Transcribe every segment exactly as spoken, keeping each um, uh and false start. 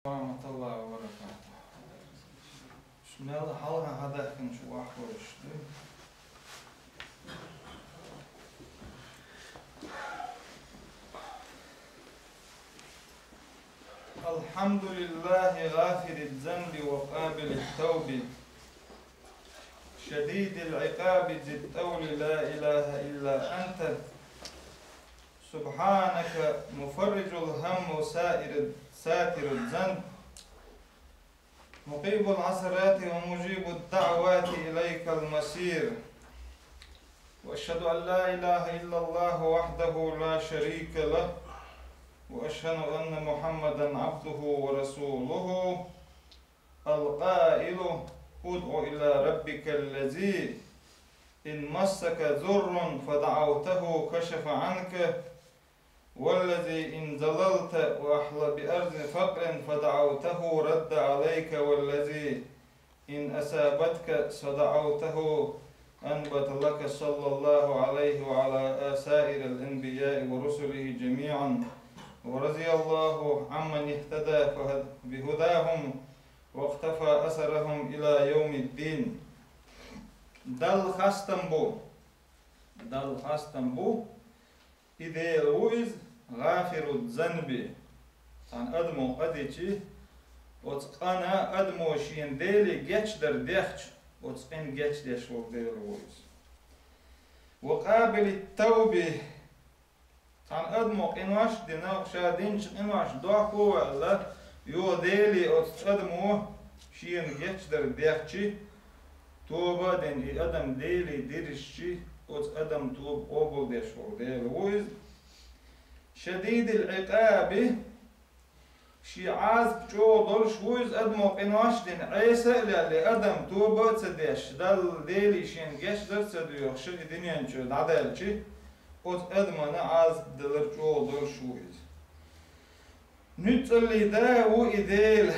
ورحمة الله وبركاته. Мел хьалха хьадаьхкинчу ваххойш ду. الحمد لله غافر الذنب وقابل التوب، شديد العقاب ذي الطول لا إله إلا أنت، سبحانك مفرج الهم سائر، ساتر الذنب، مقيب العثرات ومجيب الدعوات إليك المصير. وأشهد أن لا إله إلا الله وحده لا شريك له، وأشهد أن محمدا عبده ورسوله، القائل: ادع إلى ربك الذي إن مسك ضر فدعوته كشف عنك، والذي إن ضللت وأحل بأرض فقر فدعوته رد عليك، والذي إن أصابتك فدعوته أنبت لك، صلى الله عليه وعلى سائر الأنبياء ورسله جميعا، ورضي الله عمن اهتدى فهد-، بهداهم واقتفى أثرهم إلى يوم الدين. Далла хастам бу. Далла хастам бу. И Дела ву иза, гъафиру занби. Цхьана адамо къа дичи, оцу къана адамо шена Деле гечдар дехча, оцу къина гечдеш волу Дела ву иза. Ва къабили тауби. Цхьана адамо къинош а дина, ша динчу къинош дохко а ваьлла, юха Деле оцу адамо шена гечдар дехчи, тоба а дина и адам Деле дирзичи, оцу адам тоба къобалдеш волу Дела ву иза. Шадидил Ӏикъаби, шен Ӏазап чӀогӀа долуш ву иза, адамо къинош а дина, Ӏеса а лелла, адам тоба а ца деш, Далла Деле шена гечдар а ца доьхуш, и дуьнен чуьра дӀадаьлчи, оцу адамана Ӏазап далар чӀогӀа долуш ву иза. Нуьцкъаллин да ву и Дела.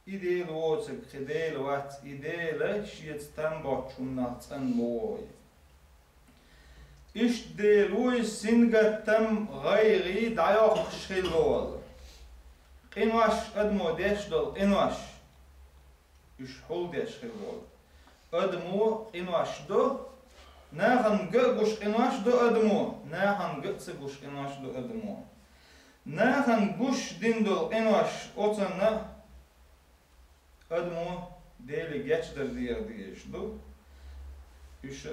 И Дела воцург кхин Дела вац, и Дела шеца там боцчу хӀуманах цӀанбо вай. Иштта Дела ву иза, сингаттам, гӀайгӀа дӀайоккхуш хилла волу. Къинош, адамо деш долу къинош, уьш хьулдеш хилла волу. Адамо къинош до, нахана ган а гуш къинош до адамо, нахана ган а ца гуш къинош до адамо. Нахана гуш дина долу къинош оцунна адамо Деле гечдар дехар дезаш ду. Уьш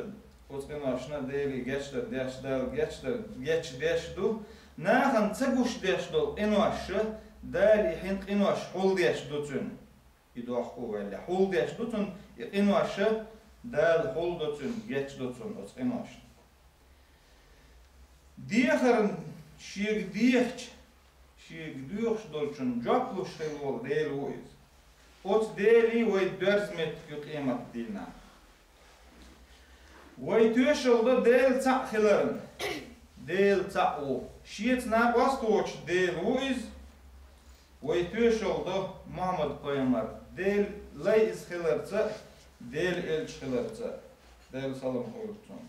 оцу къиношна Деле гечдар деш, Дала гечдар, гечдеш ду. Нахана ца гуш деш долу къиноша Дала и хьин къинош хьулдеш ду цуьнан. И дохко ваьлла, хьулдеш ду цунна и къиноша, Дала хьулдо цунна, гечдо цунна оцу къиношна. Дехар шега дехча, шега доьхуш долчунна жоп луш хилла волу Дела ву иза. Оцу Деле вай доьрза меттиг ю къематдийнахь. Вай тоьшалла до Дела цхьаъ хиларна. Дела цхьаъ ву. Шеца накъост воцуш Дела ву иза. Вай тоьшалла до Мухьаммад-пайхамар Делан лай иза хиларца а, Делан элча хиларца а. Делан салам хуьлда цунна.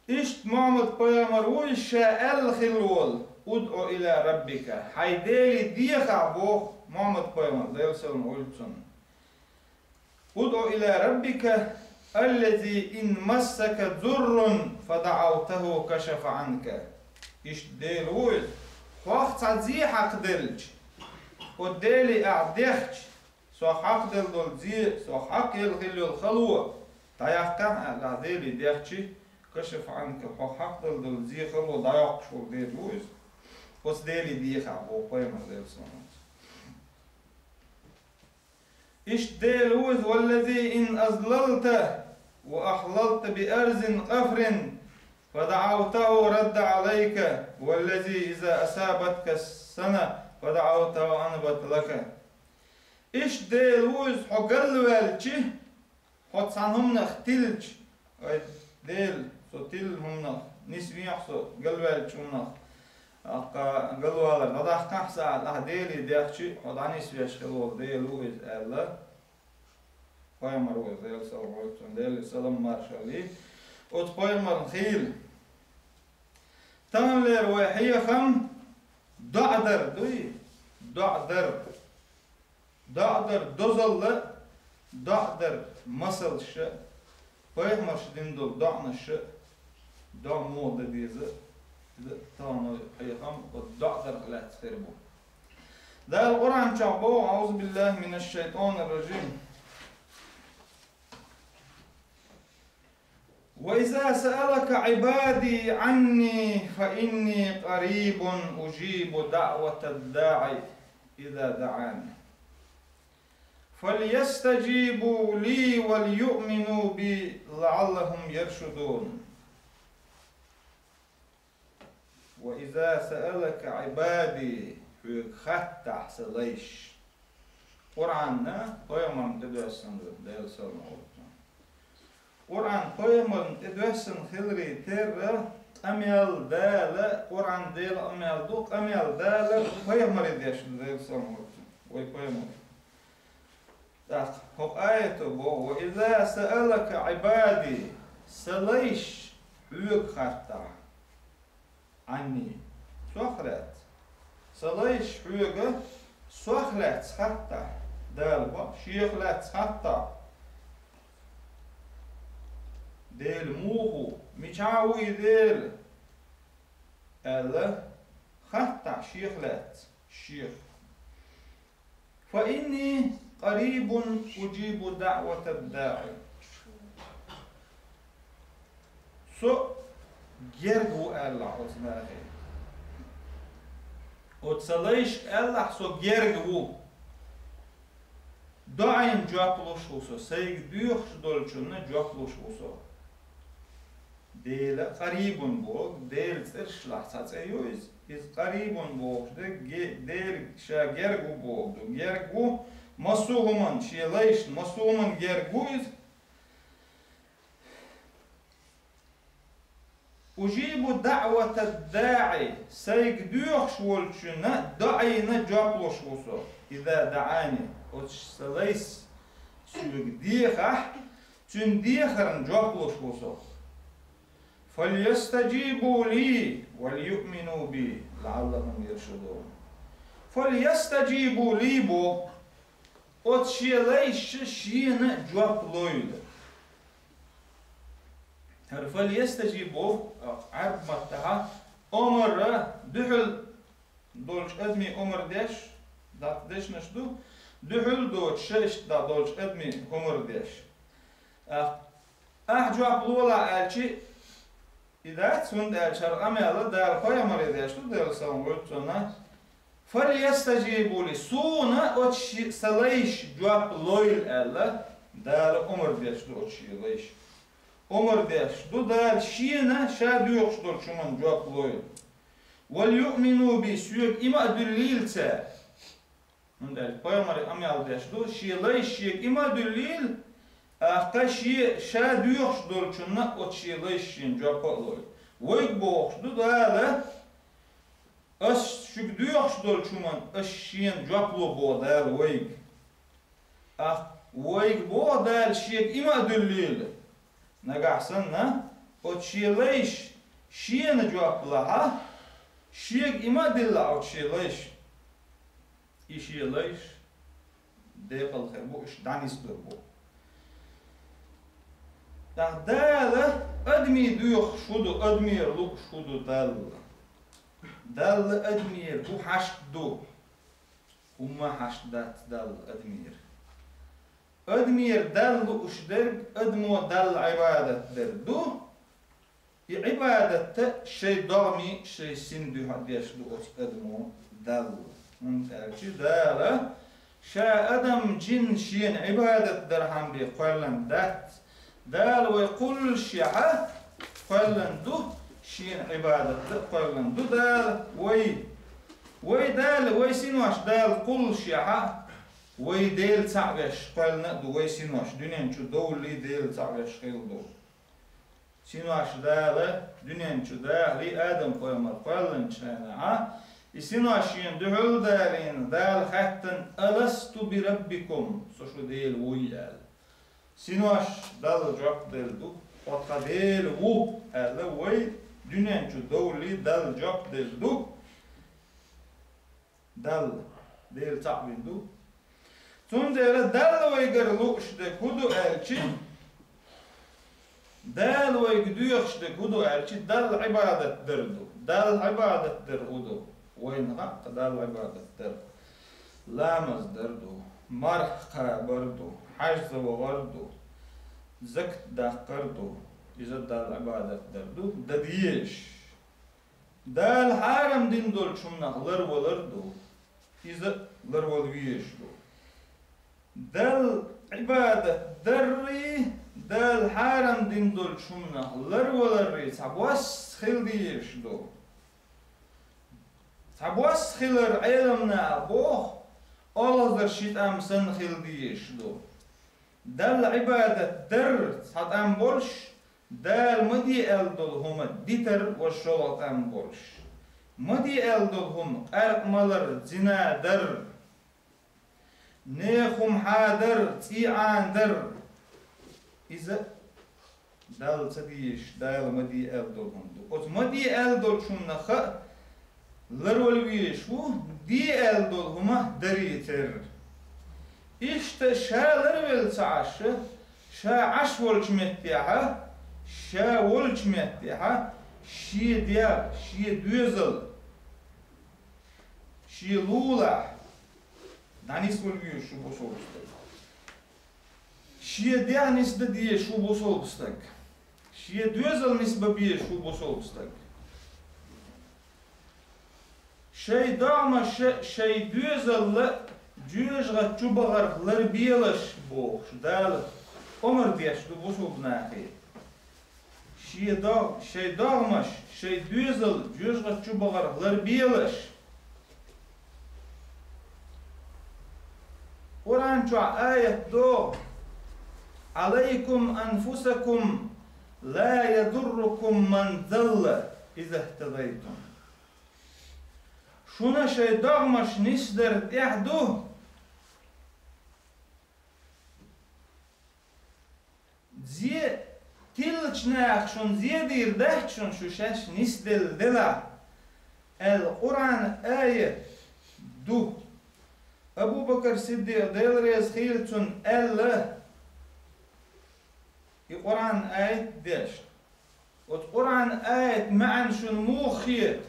Иштта Мухьаммад-пайхамар ву иза, ша аьлла хилла волу: «УдӀу иля раббика». Хьайн Деле дехахь, боху Мухьаммад-пайхамар, Делан салам хуьлда цунна. «УдӀу иля раббика, аллази ин массака зуррун, фадаӀавтаху кашафа Ӏанка». Иштта Дела ву иза, хьох цхьа зе хьакхаделча, оцу Деле ахь дехча, сох хьакхаделла долу зе, сох хьакхаелла хилла йолу хало дӀаяккхахьа аьлла, ахь Деле дехчи, кашафа Ӏанка, хьох хьакхаделла долу зе, хало дӀайоккхуш волу Дела ву иза. Оцу Деле дехахь, боху пайхамар, Делан салам хуьлда цунна. Иштта Дела ву иза: «Валлази ин азлалта ва ахлалта би арзин къафрин, фадаӀавтаху радда Ӏалайка, валлази иза асабатка сана, фадаӀавтаху анбата лака». Иштта Дела ву иза, хьо галваьлчи, хьо цхьана хӀуманах тилча, ай, Дела, со тилла хӀуманах, нисвехьа со галваьллачу хӀуманах, тӀаккха галвалар дӀадаккхахьа сан аьлла, ахь Деле дехчи, хьо дӀанисвеш хилла волу Дела ву иза аьлла, пайхамар ву иза, Делан салам хуьлда цунна, Делан салам маршалла. Оцу пайхамарна хийла. Таханлера вай хьехам доӀа дар дуй, ДоӀа дар. ДоӀа дар дозалла, доӀа дар масалш, пайхамарша дина долу доӀанаш, доӀа муха дан деза, иза тахана хьехам, оцу доӀа дарх лаьцна хир бу. Дала Къуръан чохь боху: «أعوذ بالله من الشيطان الرجيم. وإذا سألك عبادي عني فإني قريب أجيب دعوة الداع إذا دعان. فليستجيبوا لي وليؤمنوا بي لعلهم يرشدون.» «وإذا سألك عبادي», хьоьга хаттахь сан лайш. Къуръан пайхамарна тӀедоьссина ду, Делан салам хуьлда цунна. Къуръан пайхамарна тӀедоьссина хиларе терра, къамел Дала, Къуръан Делан къамел ду, къамел Дала пайхамаре деш ду, Делан салам хуьлда цунна. Вай пайхамар. ТӀаккха хӀокху аято боху: «وإذا سألك عبادي», сан лайш хьоьга хаттахь, «عني», сох лаьцна. Сан лайш хьоьга сох лаьцна хаттахь, Дала боху, шех лаьцна хаттахь. Дела муха ву, мичахь ву и Дела? Аьлла, хаттахь шех лаьцна, шех. «فإني قريب أجيب دعوة الداع». Со герга ву аьлла оцу нахе. Оцу сан лайшка аьллахь, со герга ву. ДоӀина жоп луш ву со, сайга доьхуш долчунна жоп луш ву со. Дела къарибун боху, Делан цӀерашлахь цхьа цӀе ю иза. Иза къарибун бохуш дерг, ге-, Дела ша герга ву боху ду. Герга ву массо а хӀуманна, шен лайшна массо а хӀуманна герга ву иза. «أجيب دعوة الداع», сайга доьхуш волчунна доӀина жоп луш ву со. «إذا دعان», оцу сан лайс соьга дехахь, цуьнан дехарна жоп луш ву со. «فليستجيبوا لي وليؤمنوا بي لعلهم يرشدون». «فليستجيبوا لي» боху, оцу шен лайша шена жоп лойла. ХӀара «فليستجيبوا» Ӏарб маттахь омра дуьхьал долчу адамийн омра деш, даккха дешнаш ду, дуьхьал доцуш шайшта долчу адамийн омра деш. Ахь, ахь жоп лолахь аьлчи, и дац, хӀунда аьлча хӀара къамел Дала пайхамаре деш ду, Делан салам хуьлда цунна. «فليستجيبوا لي», суна оцу ши-, сан лайша жоп лойла аьлла, Дала омра деш ду оцу шен лайша. Омра деш ду Дала шена ша доьхуш долчу хӀуманна жоп лойла. «وليؤمنوا بي», соьга иман а дуьллийла цара. ХӀунда аьлча пайхамаре къамел деш ду, шен лайша шега иман а дуьллийла, тӀаккха шен ша доьхуш долчунна оцу шен лайша шена жоп а лойла. Вайга бохуш ду Дала, ас шуьга доьхуш долчу хӀуманна ас шена жоп ло боху Дала вайга. ТӀаккха вайга боху Дала шега иман а дуьллийла. Нагахь санна, оцу шен лайша шена жоп лахь, шега иман а диллахь оцу шен лайша, и шен лайш декъала хир бу, уьш дӀанисдур бу. ТӀаккха Дала адамийн доьхуш хӀун ду, адамера лууш хӀун ду Далла? Далла адамера хӀун хьашт ду? ХӀумма хьашт дац Далла адамера. Адамера Далла лууш дерг адамо Далла Ӏибадат дерг ду. И Ӏибадатта шайн догӀмий, шайн син дуьхьа деш ду оцу адамо Далла. ХӀунда аьлча Дала ша адам, жин шена Ӏибадат дархьама бен кхоьллина дац. Дала вай кхуллушехь а кхоьллина ду, шена Ӏибадат дан а кхоьллина ду Дала вай. Вай Дала, вай синош Дала кхуллушехь а, вай Дела цхьаъ веш кхоьллина а ду, вай синош дуьнен чу довллий Дела цхьаъ веш хилла ду. Синош Дала дуьнен чу дахарий Адам-пайхамар кхоьллинчу хенахь, и синош шена дуьхьал а далийна, Дала хаьттина: «ألست بربكم», со шу Дела вуй аьлла. Синош Далла жоп делла ду, хьо тхан Дела ву аьлла, вай дуьнен чу довллий Далла жоп делла ду. Далла. Дела цхьаъ вина ду. Цундела Далла вайгара лууш дерг хӀун ду аьлча, Дала вайга доьхуш дерг хӀун ду аьлча, Далла Ӏибадат дар ду. Далла Ӏибадат дар хӀун ду? Вайна хаьа Далла Ӏибадат дар. Ламаз дар ду, марха кхабар ду, хьажза вахар ду, закат даккхар ду. Иза Далла Ӏибадат дар ду, дан дезаш. Дала хьарам дина долчу хӀуманах ларвалар ду. Иза ларвала везаш ду. Далла Ӏибадат даррий, Дала хьарам дина долчу хӀуманах ларваларрий цхьабосса хила дезаш ду. Цхьабосса хилар Ӏеламнаха боху, олхазар ши тӀам санна хила дезаш ду. Далла Ӏибадат дар цхьа тӀам болуш, Дала ма де аьлла долу хӀума дитар важа шолгӀа тӀам болуш. Ма де аьлла долу хӀума къаьркъа малар, зина дар, нехан хӀума хьадар, цӀий Ӏанадар. Иза Далла ца дезаш, Дала ма де аьлла долу хӀума ду. Оцу ма де аьлла долчу хӀуманах а ларвала везаш ву, де аьлла долу хӀума даре терра. Иштта ша ларвелла ца Ӏаш, ша Ӏаш волчу меттехь, ша волчу меттехь, шен дегӀ, шен доьзал, шен лулахь дӀанисвала везаш ву бусалба стаг. Шен дегӀ нисдан дезаш ву бусалба стаг. Шен доьзал нисбан безаш ву бусалба стаг. Шайн догӀмаш, шайн доьзал жоьжахати чу бахарх ларбелаш бохуш, Дала омра деш ду бусалба нахе. Шен догӀ-, шайн догӀмаш, шайн доьзал жоьжахати чу бахарх ларбелаш. Къуръан чохь аят догӀу: «Ӏалайкум анфусакум, ла ядуррукум ман далла иза хтадайтум». Шуна шайн догӀмаш нисдар тӀехь ду. Зе тиллачу наха шуна зе дийр дац шуна, шу шаьш нисделла делахь, аьлла Къуръан аят ду. Абу Бакр Сиддикъ, Дела реза хийла цунна, аьлла, и Къуръан аят деш. Оцу Къуръан аят маьӀна шуна муха хета?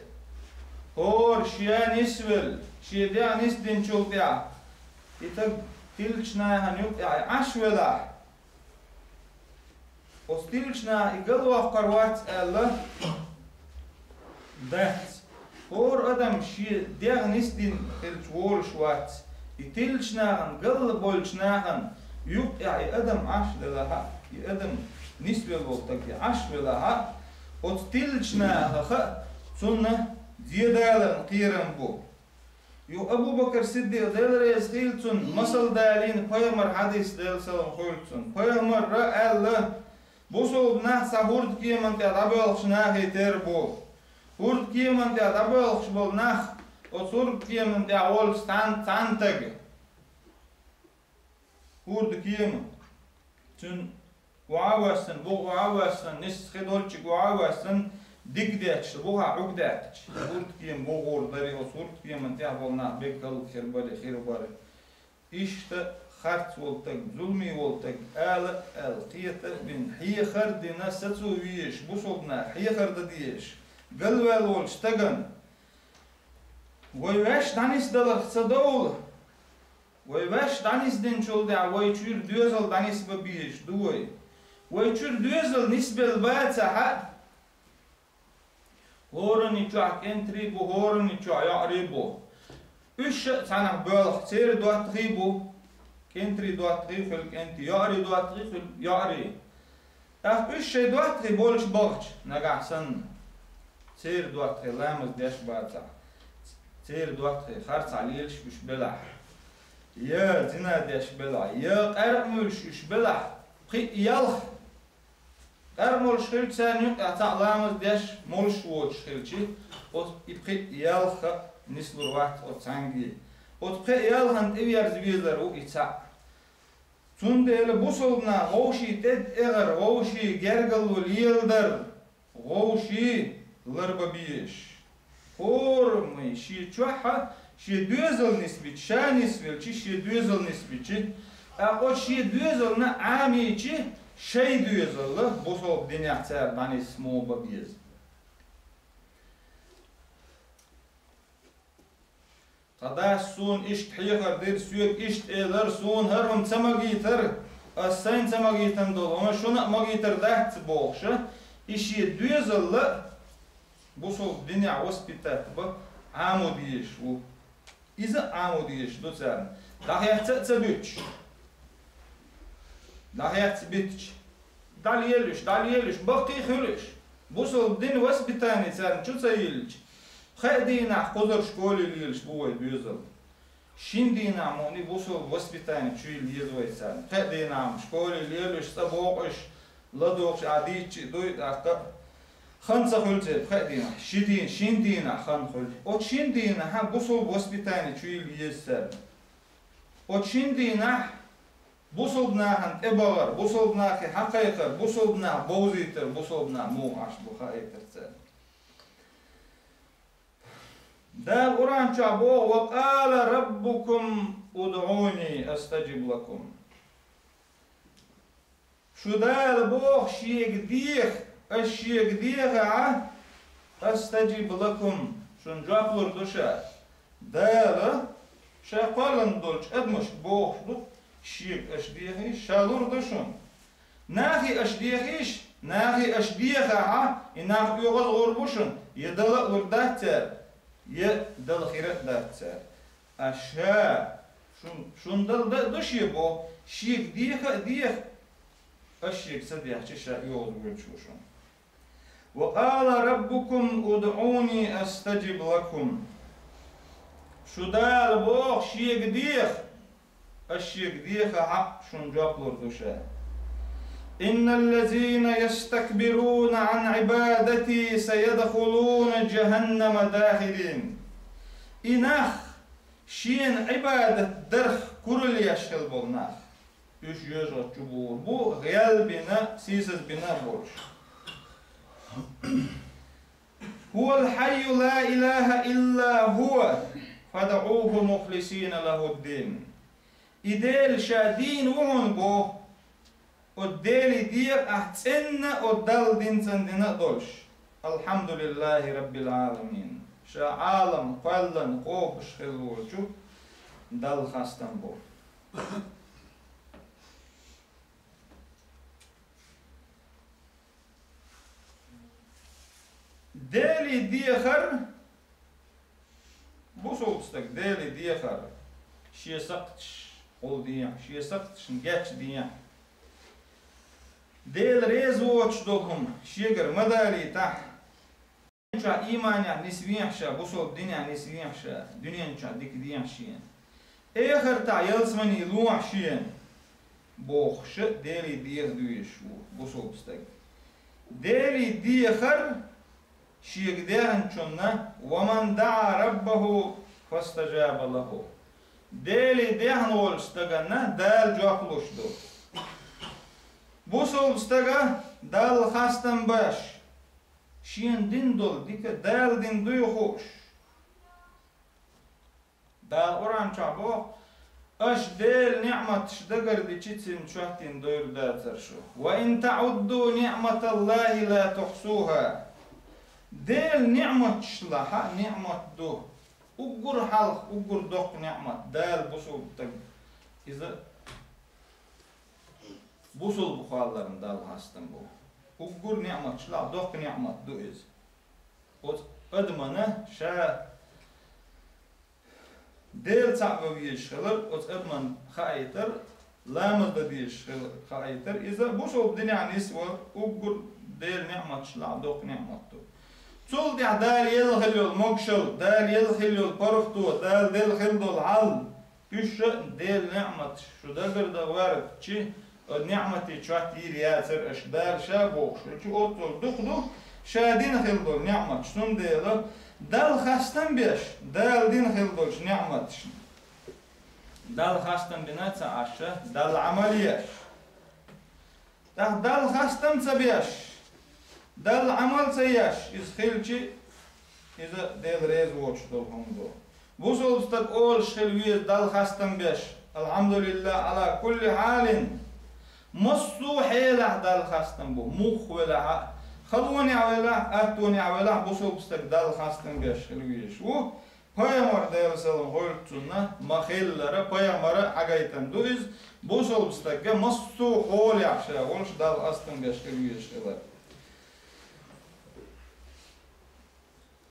ХӀора шен нисвелла, шен дегӀ нисдинчул тӀаьхьа, и стаг тиллачу нахана юкъахь Ӏаш велахь, оцу тиллачу наха и галвоккхур вац аьлла дац. ХӀора адам шен дегӀ нисдина хилча волуш вац. И тиллачу нахана, галла болчу нахана юкъахь и адам Ӏаш велахь а, и адам нисвелла волу стаг и Ӏаш велахь а, оцу тиллачу нахах а цунна зе даларна кхерам бу. Юха Абу Бакр Сиддикъ, Дела реза хийла цунна, масал далийна пайхамар хьадис, Делан салам хуьлда цунна. Пайхамара аьлла: «Бусалба нах цхьа хӀордкеман тӀехь дӀабоьлхучу нахе тера бу. ХӀордкеман тӀехь дӀабоьлхуш болу нах, оцу хӀордкеман тӀехь волчу цхьан-, цхьана стага». ХӀордкема. Цуьнан охьа а воьссина, буха охьа а воьссина, нисса хи долччиг охьа а воьссина, дика детташ, бухахь хьуьга даьттича, хӀордкема бохур дарий, оцу хӀордкеман тӀехь болу нах бегга хӀаллакьхир барий, хир барий. Иштта харц волу стаг, зуламе волу стаг ала а аьлла, кхета а бина, хьехар а дина, сацо везаш, бусалба нах хьехар дан дезаш, галваьлла волчу стагана вай ваьш дӀанисдаларх ца довла. Вай ваьш дӀанисдинчул тӀаьхьа вай чуьра доьзал дӀанисбан безаш ду вай. Вай чуьра доьзал нисбелла бацахь а, хӀоранна чохь кӀентарий бу, хӀоранна чохь йоӀарий бу. Уьш а цхьанхьа боьлху, церан доттагӀий бу, кӀентарий доттагӀий хуьлу кӀентий, йоӀарий доттагӀий хуьлу йоӀарий. ТӀаккха уьш шайн доттагӀий болчу бахча, нагахь санна, церан доттагӀий ламаз деш бацахь, церан доттагӀий харцахь лелаш уьш белахь, я зина деш белахь, я къаьркъа муьлуш уьш белахь, пхиъ-ялх къаьркъа молуш хилча, царна юкъахь цхьаъ ламаз деш молуш воцуш хилча, оцу и пхиъ-ялх а нислур вац оцу цхьаьнгге. Оцу пхеа-ялхана тӀеверза везар ву и цхьаъ. Цундела бусалба нах вовшийн тӀе-, тӀегӀар, вовшийн гергарло леладар, вовшийн ларбан безаш. ХӀораммо шен чохь а Шен доьзал нисбича, ша нисвелча, шен доьзал нисбича, тӀаккха шен доьзална Ӏамийча, шоай доьзал бусалба динехь цара дӀанисса муха бан беза. Тхан дас суна иштта хьехар дира, соьга иштта элира, суна хӀара хӀума ца магийтира, ас сайна ца магийтина долу хӀума шуна а магийтар дац бохуш, и шен доьзал а бусалба динехь воспитать бан Ӏамо дезаш ву. Иза а Ӏамо дезаш ду царна. ДӀахецна а ца буьтуш. ДӀахецна битча. ДӀалелаш, дӀалелаш, баккхий а хуьлуш. Бусалба динан воспитание царна чу ца йиллича, пхеа дийнахь кхузара школе лелаш бу вай доьзал. Шина дийнахь мукъане бусалба воспитание чу йилла еза вай царна. Пхеа дийнахь школе лелаш, цӀа бокъуш, ладугӀуш, а дийцча а дуй, тӀаккха хан ца хуьлу церан пхеа дийнахь. Ши дийна, шина дийнахь хан хуьлу. Оцу шина дийнахь бусалба воспитание чу йилла еза царна. Оцу шина дийнахь бусалба нахана тӀебахар, бусалба нахе хьакхайкхар, бусалба нах бовзийтар, бусалба нах муха Ӏаш бу хаийтар царна. Дала Къуръан чохь боху: «Ва къала раббукум удъуни астаджиб лакум». Шу Дала боху шега деха, аш шега дехахьа, астаджиб лакум, шуна жоп лур ду ша. Дала ша кхоьллина долчу адамашка бохуш ду, шега аш дехийша, ша лур ду шуна. Нахе аш дехийша, нахе аш дехахьа, и нах оьгӀаз гӀур бу шуна, я дала а лур дац цара, я дала хира а дац цара. Аш ша, шун, шун дала дан а ду шен боху, шега деха а деха, аш шега ца дехча, ша оьгӀаз воьлуш ву шуна. «Ва къала раббукум удъуни астаджиб лакум». Шу Дала боху шега деха, аш шега дехахьа, шуна жоп лур ду ша. «Инналлазина ястакбируна ан ибадати саядхулуна джаханнама дахирин». И нах, шена Ӏибадат дарх куралла еш хила болу нах, уьш жоьжахати чу богӀур бу, гӀел бина, сийсаз бина а болуш. «Хьувал хьайю ла илаха илла хьува, фадъуху мухлисина лахуддин». И Дела ша дийна ву хьуна боху, оцу Деле деха ахь цӀенна оцу Далла дин цӀандина а долуш. Алхьамдулиллахи раббил Ӏаламин. Ша Ӏалам кхоьллина къобуш хилла волчу Далла хастам бо. Деле дехар, бусалба стаг Деле дехар, шен сакхташ гӀулдехьа, шен сакхташна гечдехьа, Дела реза воцуш долу хӀума шегара ма далийтахь, дуьнен чохь ийманехь нисвехьа ша, бусалба динехь нисвехьа ша, дуьнен чохь дика дехьа шена, эхартахь ялсамани лохьа шена, бохуш а Деле деха дуьйш ву бусалба стаг. Деле дехар шега дехначунна: «Ва ман даӀа раббаху фастаджаба лаху». Деле дехна волчу стаганна Дала жоп луш ду. Бусалба стага Далла хастам беш, шена дина долу дика Дала дина дуй хууш. Дала Къуръан чохь боху: «Аша Делан ниъматаш дагардичи, цуьнан чоттийна дойр дацара шу. Ва ин таӀудду ниъматаллахи ла тухьсуха». Делан ниъматаш лахьа ниъмат ду. Уггар хьалха, уггар доккха ниъмат Дала бусалба стаг. Иза бусалба кхолларна Далла хастам бу. Уггар ниъматаш лахьа доккха ниъмат ду иза. Оцу адамана ша Дела цхьаъ ван везаш хилар, оцу адаман хаийтар, ламаз дан дезаш хилар хаийтар. Иза бусалба динехь нисвар уггар Делан ниъматаш лахьа доккха ниъмат ду. Цул тӀаьхьа Дала елла хилла йолу могушалла, Дала елла хилла йолу паргӀато, Дала делла хилла долу хьал, уьш а Делан ниъматаш шу дагардан гӀоьртичи, оцу ниъматийн чоттийр яцара аша, Дала ша бохуш, хӀинца оццул дукха ду, ша дина хилла долу ниъматаш, цундела Далла хастам беш, Дала дина хилла долчу ниъматашна. Далла хастам бина ца Ӏаш, Далла Ӏамал еш. ТӀаккха Далла хастам ца беш, Далла Ӏамал ца еш, иза хилчи, иза Дела реза воцуш долу хӀума ду. Бусалба стаг олуш хила веза Далла хастам беш, алхьамдулиллахӀ, Ӏала кулли хьалин. Массо а хьелахь Далла хастам бу, муха велахь а, халонехь велахь, аттонехь велахь, бусалба стаг Далла хастам беш хила везаш ву. Пайхамар, Делан салам хуьлда цунна, ма-хиллара, пайхамара хьагайтина ду иза, бусалба стага массо а хьолехь ша волуш Далла хастам беш хила везаш хилар.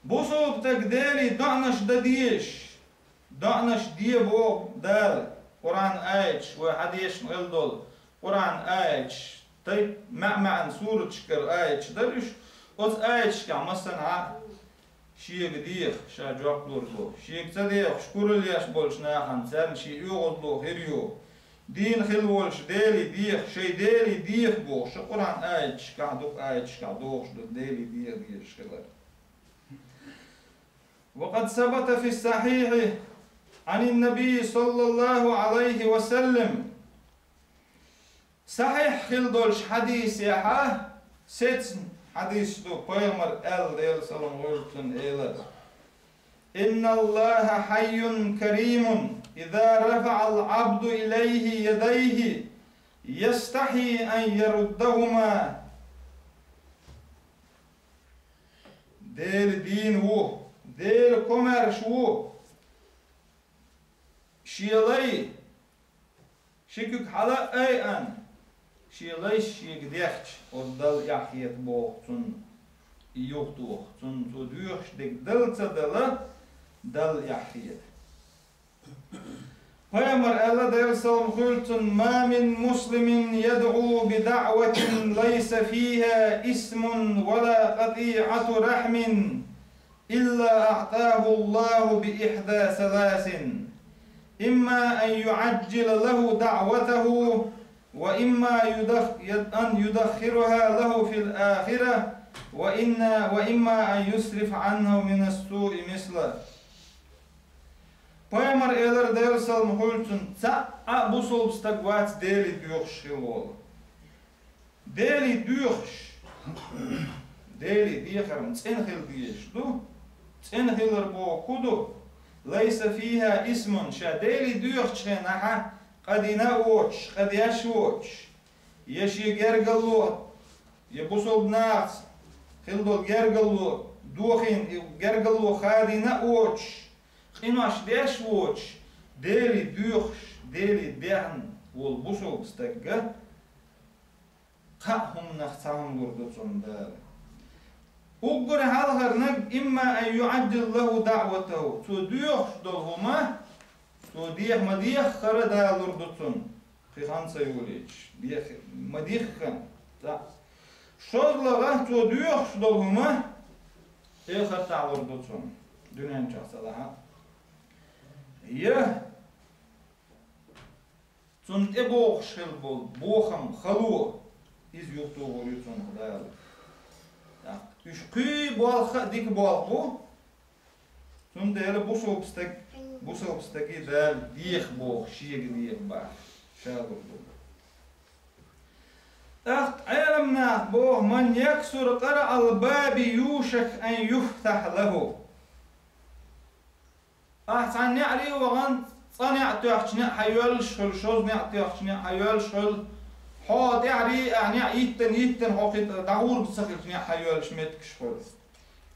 Бусалба стаг Деле доӀанаш дан дезаш, доӀанаш де боху Дала, Къуръан аяташ, вай хьан дешна хила долу Къуръан аяташ, тайп-маьӀ-маьӀна сураташкара аяташ дара уьш, оцу аяташкахь массанхьа шега деха, ша жоп лур ду. Шега ца дехаш, куралла еш болчу нахана царна шен оьгӀазло хир ю. Дийна хила волуш Деле деха, шайн Деле деха бохуш, Къуръан аяташкахь, дукха аяташкахь дохуш ду Деле деха дезаш хилар. وقد ثبت في الصحيح عن النبي صلى الله عليه وسلم. Сахьихь хила долчу хьадисехьа, сецна хьадис ду, пайхамар аьлла, Делан салам хуьлда цунна, элира: إن الله حي كريم، إذا رفع العبد إليه يديه يستحي أن يردهما. Дела дийна ву, Дела комаьрша ву. Шен лай, ши куьг хьала а айъан, шен лайш шега дехча, оцу Далла эхь хета боху цунна юхатоха, цунна цо доьхуш дерг дала ца дала, Далла эхь хета. Пайхамар аьлла, Делан салам хуьлда цунна: ما من مسلم يدعو بدعوة ليس فيها إثم ولا قطيعة رحم إلا أعطاه الله بإحدى ثلاث، إما أن يعجل له دعوته، وإما يدخ-، أن يدخرها له في الآخرة، وإن-، وإما أن يصرف عنه من السوء مثله. Пайхамар элира, Делан салам хуьлда цунна: цхьа а бусалба стаг вац Деле доьхуш хила волу. Деле доьхуш, Деле дехар-м цӀена хила дезаш ду. ЦӀена хилар боху хӀун ду? ليس فيها إثم, ша Деле доьхучу хенахьа къа дина а воцуш, къа деш а воцуш, я шен гергарло, я бусалба нахаца хила долу гергарло дохийна, и гергарло хадийна а воцуш, къинош деш а воцуш, Деле доьхуш, Деле дехна волу бусалба стагга кхаа хӀуманах цхьа хӀума лур ду цунна Дала. Уггар хьалхарниг: إما أن يعجل له دعوته, цо доьхуш долу хӀума, цо деха ма-деххара Дала лур ду цунна, кхин хан ца йолуьйтуш, деха ма-диххара. ТӀаккха шозлагӀа, цо доьхуш долу хӀума эхартахь лур ду цунна, дуьнен чохь ца лахьа. Я цунна тӀебогӀуш хила болу бохам, хало, иза юхатохур ю цунах Дала. ТӀаккха уьш кхий болх а дика болх бу, цундела бусалба стаг, бусалба стаге Дала деха боху, шега деха боху, ша лур ду. ТӀаккха Ӏеламнаха боху: من يكثر قرع الباب يوشك أن يفتح له. Ахь цхьана неӀаре а вахана, цкъа неӀ тоьхча неӀ хьайоьллуш хуьлу, шозза неӀ тоьхча неӀ хьайоьллуш хуьлу, хьо тӀаьхьаре а ахь неӀ йиттина, йиттина хьо кхин дӀагӀург ца хилча неӀ хьайоьллуш меттигаш хуьлу.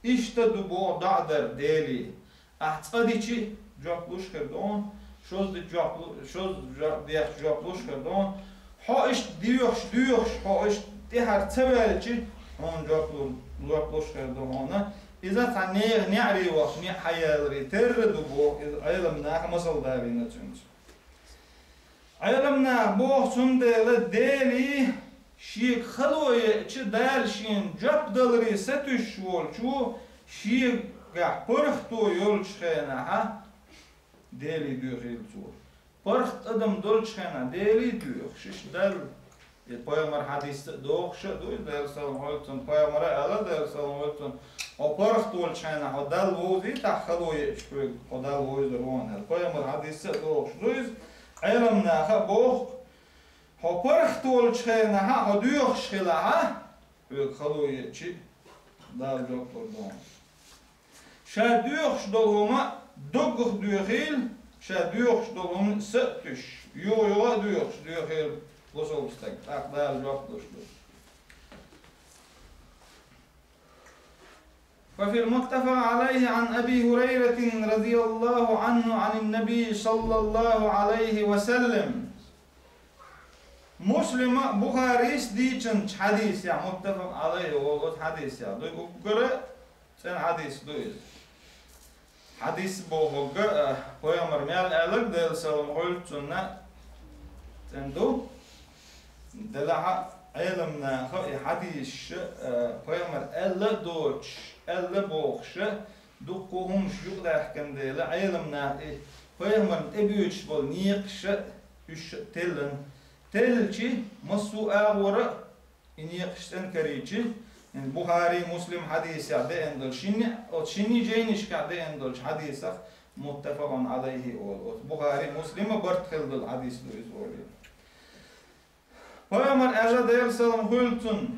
Иштта ду боху доӀа дар Деле. Ахь цкъа дичи жоп луш хир ду хьуна, шозза дичи жоп лу-, шозза жоп дехча жоп луш хир ду хьуна. Хьо иштта доьхуш, доьхуш, хьо иштта тӀаьхьара ца ваьлчи, хьуна жоп лу-, жоп луш хир ду хьуна. Иза цхьа нехан неӀаре вахча неӀ хьаяларе терра ду боху, иза Ӏеламнаха масал далийна цуьнца. Ӏеламнаха боху, цундела Деле шега хало еача, Дала шена жоп даларе сатуьйсуш волчо шегахь паргӀато йолчу хенахьа Деле доьхийла цо. ПаргӀат адам долчу хенахь Деле доьхуш, иштта Далла. И пайхамар хьадисца а дохуш а ду, иза Делан салам хуьлда цунна, пайхамара аьлла, Делан салам хуьлда цунна: хьо паргӀат волчу хенахь хьо Далла вовзийтахь, хало еача хьоьга хьо Далла вовзар ву хьуна аьлла. Пайхамар хьадисца а дохуш ду иза, Ӏеламнаха а боху, хьо паргӀат волчу хенахьа хьо доьхуш хилахьа, хьоьга хало еачи, Дала жоп лур ду хьуна. Ша доьхуш долу хӀума доггах доьхийла, ша доьхуш долу хӀума са а туьйсуш, юха-юха а доьхуш, доьхийла бусалба стаг, тӀаккха Дала жоп луш ду. وفي المتفق عليه عن أبي هريرة رضي الله عنه عن النبي صلى الله عليه وسلم. Муслима, Бухарис дийцинчу хьадисехь, муттафакъ Ӏалайхи олу оцу хьадисехь ду, уггара цӀена хьадис ду иза. Хьадис бохург, а, пайхамар мел аьлларг, Делан салам хуьлда цунна, цӀена ду. Делахь а Ӏеламнаха и хьадисаш, а, пайхамар аьлла а доцуш, аьлла а бохуш, дуккха хӀуманаш юкъадаьхкина дела, Ӏеламнаха и пайхамарна тӀебоьдуш болу некъаш а, уьш а теллина. Телличи, массо а агӀора а и некъаш цӀена карийчи, Бухари, Муслим хьадисехь деана долу шинна, оцу шинна жайнашкахь деана долчу хьадисах муттафакъун Ӏалайхи олу. Оцу Бухари, Муслима барт хилла долу хьадис ду иза олий. Пайхамар аьлла, Делан салам хуьлда цунна: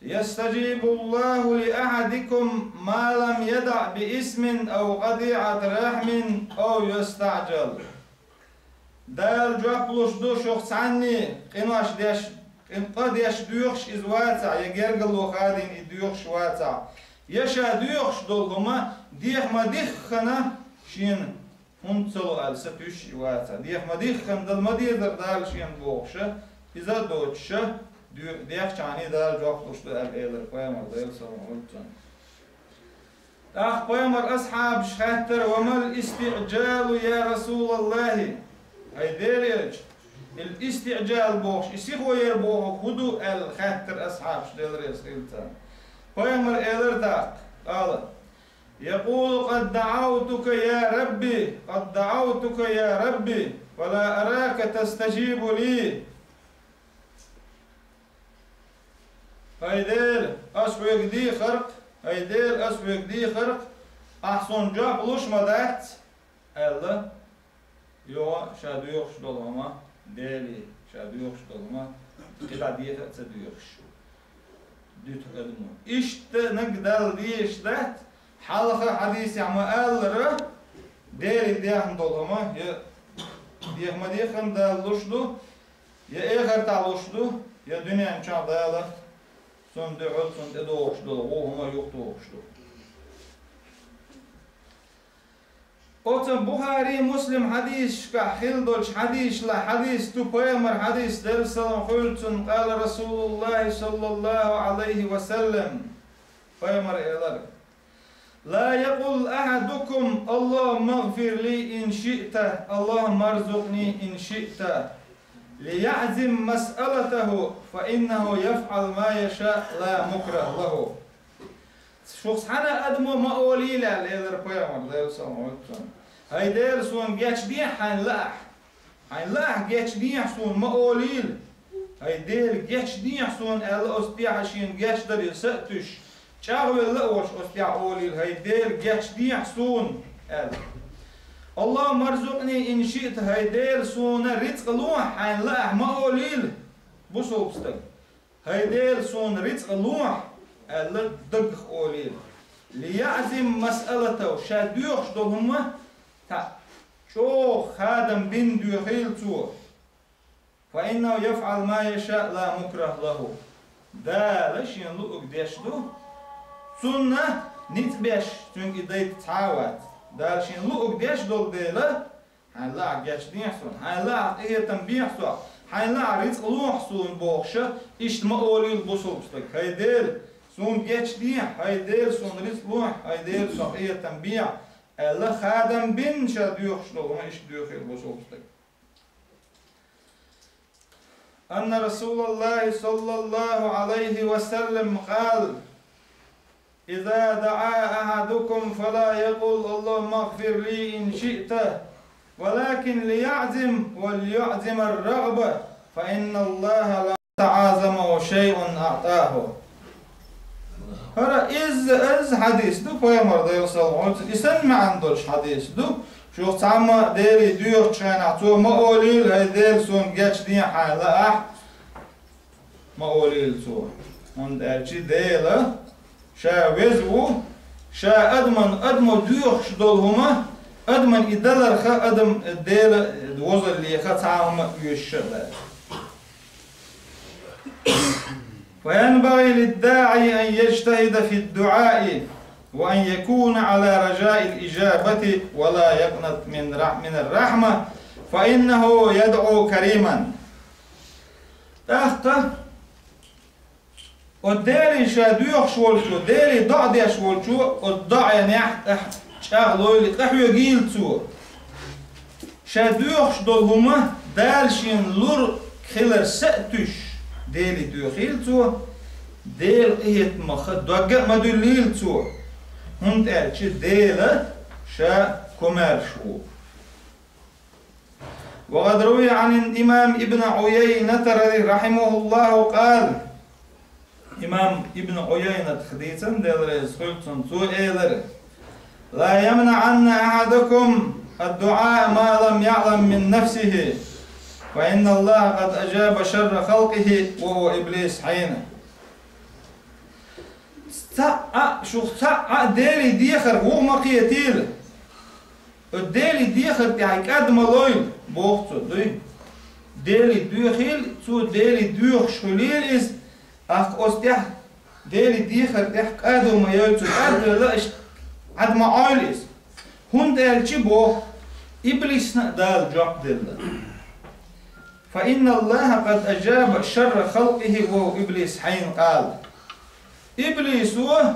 «يستجيب الله لأحدكم ما لم يدع بإثم أو قطيعة رحم أو يستعجل». Дала жоп луш ду шух цхьанний, къинош деш, къин-, къа деш доьхуш иза вацахь, я гергарло хадийна и доьхуш вацахь, я ша доьхуш долу хӀума дехьа ма-диххана шена хӀунда ца ло аьлла, са туьйсуш и вацахь. Дехьа ма-диххана дала ма дезара Дала шена бохуша, иза а доцуша, доь-, дехчахьаний Дала жоп луш ду аьлла, элира пайхамар, Делан салам хуьлда цунна. ТӀаккха пайхамар асхьабаш хаьттара: «وما الاستعجال يا رسول الله؟» ХӀай Делан элча, ил истиъджал бохуш, и сихо яр бохург хӀун ду аьлла хаьттара асхьабаш, Дела реза хила царна. Пайхамар элира тӀаккха, къала: «يقول: قد دعوتك يا ربي، قد دعوتك يا ربي، ولا أراك تستجيب لي». ХӀай Дела, ас хьоьга дийхарх, хӀай Дела, ас хьоьга дийхарх, ахь суна жоп луш ма дац, аьлла, юха ша доьхуш долу хӀума, Деле ша доьхуш долу хӀума, кхидӀа деха а ца доьхуш, дуьту адамо. Иштта наг Далла дезаш дац, хьалха хьадисехь ма-аллара, Деле дехна долу хӀума, я дехьа ма-деххана Дала луш ду, я эхартахь луш ду, я дуьнен чохь Дала цунна дуьхьал, цунна тӀедогӀуш долу вон хӀума юхатухуш ду. Оцу Бухари, Муслим хьадисашкахь хилла долчу хьадисашлахь хьадис ду, пайхамар хьадис, Делан салам хуьлда цунна, къала Расулуллахи саллаллаху Ӏалайхи ва саллам, пайхамар элира: «لا يقل أحدكم: اللهم اغفر لي إن شئت، اللهم ارزقني إن شئت، ليعزم مسألته، فإنه يفعل ما يشاء لا مكره له». Шух цхьана адамо ма олийла, аьлла, элира пайхамар, Делан салам хуьлда цунна: «ХӀай Дела, суна гечдехьа хьайна лаахь. Хьайна лаахь гечдехьа суна», ма олийла. «ХӀай Дела, гечдехьа суна», аьлла, оцу тӀехьа шена гечдар, иза са а туьйсуш, чӀагӀвелла а волуш, оцу тӀехьа олийла: «ХӀай Дела, гечдехьа суна», аьлла. «اللهم ارزقني إن شئت», хӀай Дела, суна рицкъ лохьа хьайна лаахь, ма олийла бусалба стаг. «ХӀай Дела, суна рицкъ лохьа», аьлла, даггах олийла. «ليعزم مسألته», ша доьхуш долу хӀума, цхьа чӀогӀа хадам бина доьхийла цо. «فإنه يفعل ما يشاء لا مكره له». Дала шена луург деш ду, цунна ницкъ беш, цуьнга и дайта цхьа а вац. Дала шена луург деш долу дела, хьайна лаахь гечдехьа суна, хьайна лаахь къинхетам бехьа сох, хьайна лаахь рицкъ лохьа суна бохуша, иштта ма олийла бусалба стаг: «ХӀай Дела, суна гечдехьа, хӀай Дела, суна рицкъ лохьа, хӀай Дела, со къинхетам бехьа», аьлла, хадам бина ша доьхуш долу хӀума иштта доьхийла бусалба стаг. أن رسول الله صلى الله عليه وسلم قال: إذا دعا أحدكم فلا يقل: اللهم اغفر لي إن شئت، ولكن ليعزم، وليعزم الرغبة، فإن الله لا يتعاظمه شيء أعطاه. ХӀара иза, иза хьадис ду, пайхамар, Делан салам хуьлда цунна, и санна маьӀна долуш хьадис ду. Шух цхьамма Деле доьхучу хенахь цо ма олийла: «ХӀай Дела, суна гечдехьа хьайна лаахь», ма олийла цо. ХӀунда аьлча Дела ша веза ву, ша адаман, адамо доьхуш долу хӀума, Адаман и даларха, адам Дела возаллеха цхьа хӀума оьшуш а бац. فينبغي للداعي أن يجتهد في الدعاء، وأن يكون على رجاء الإجابة، ولا يقنط من رح-، من الرحمة، فإنه يدعو كريما. ТӀаккха оцу Деле ша доьхуш волчо, Деле доӀа деш волчо, оцу доӀанехь тӀехь чӀагӀлойла, къахьоьгийла цо. Ша доьхуш долу хӀума Дала шена лур хилар са а туьйсуш, Деле доьхийла цо, Делан къинхетамах дог а ма дуьллийла цо, хӀунда аьлча Дела ша комаьрша ву. وقد روي عن الإمام ابن عيينة رضي-، رحمه الله قال: Имам Ибн Ӏуяйнатах дийцина, Дела реза хуьлда цунна, цо элира: لا يمنعن أحدكم الدعاء ما لم يعلم من نفسه، فإن الله قد أجاب شر خلقه وهو إبليس حين. Цхьа а, шух цхьа а Деле дехар вуха ма кхетийла. Оцу Деле дехар тӀехь кӀад ма лойла, боху цо, дуй. Деле доьхийла, цо Деле доьхуш хуьлийла иза, тӀаккха оцу тӀехь Деле дехар тӀехь кӀадо ма йойла, цо кӀад а велла, иштта Ӏад ма Ӏойла иза. ХӀунда аьлча боху, иблисна а Дала жоп делла. فإن الله قد أجاب شر خلقه وهو إبليس حين قال. Иблисо,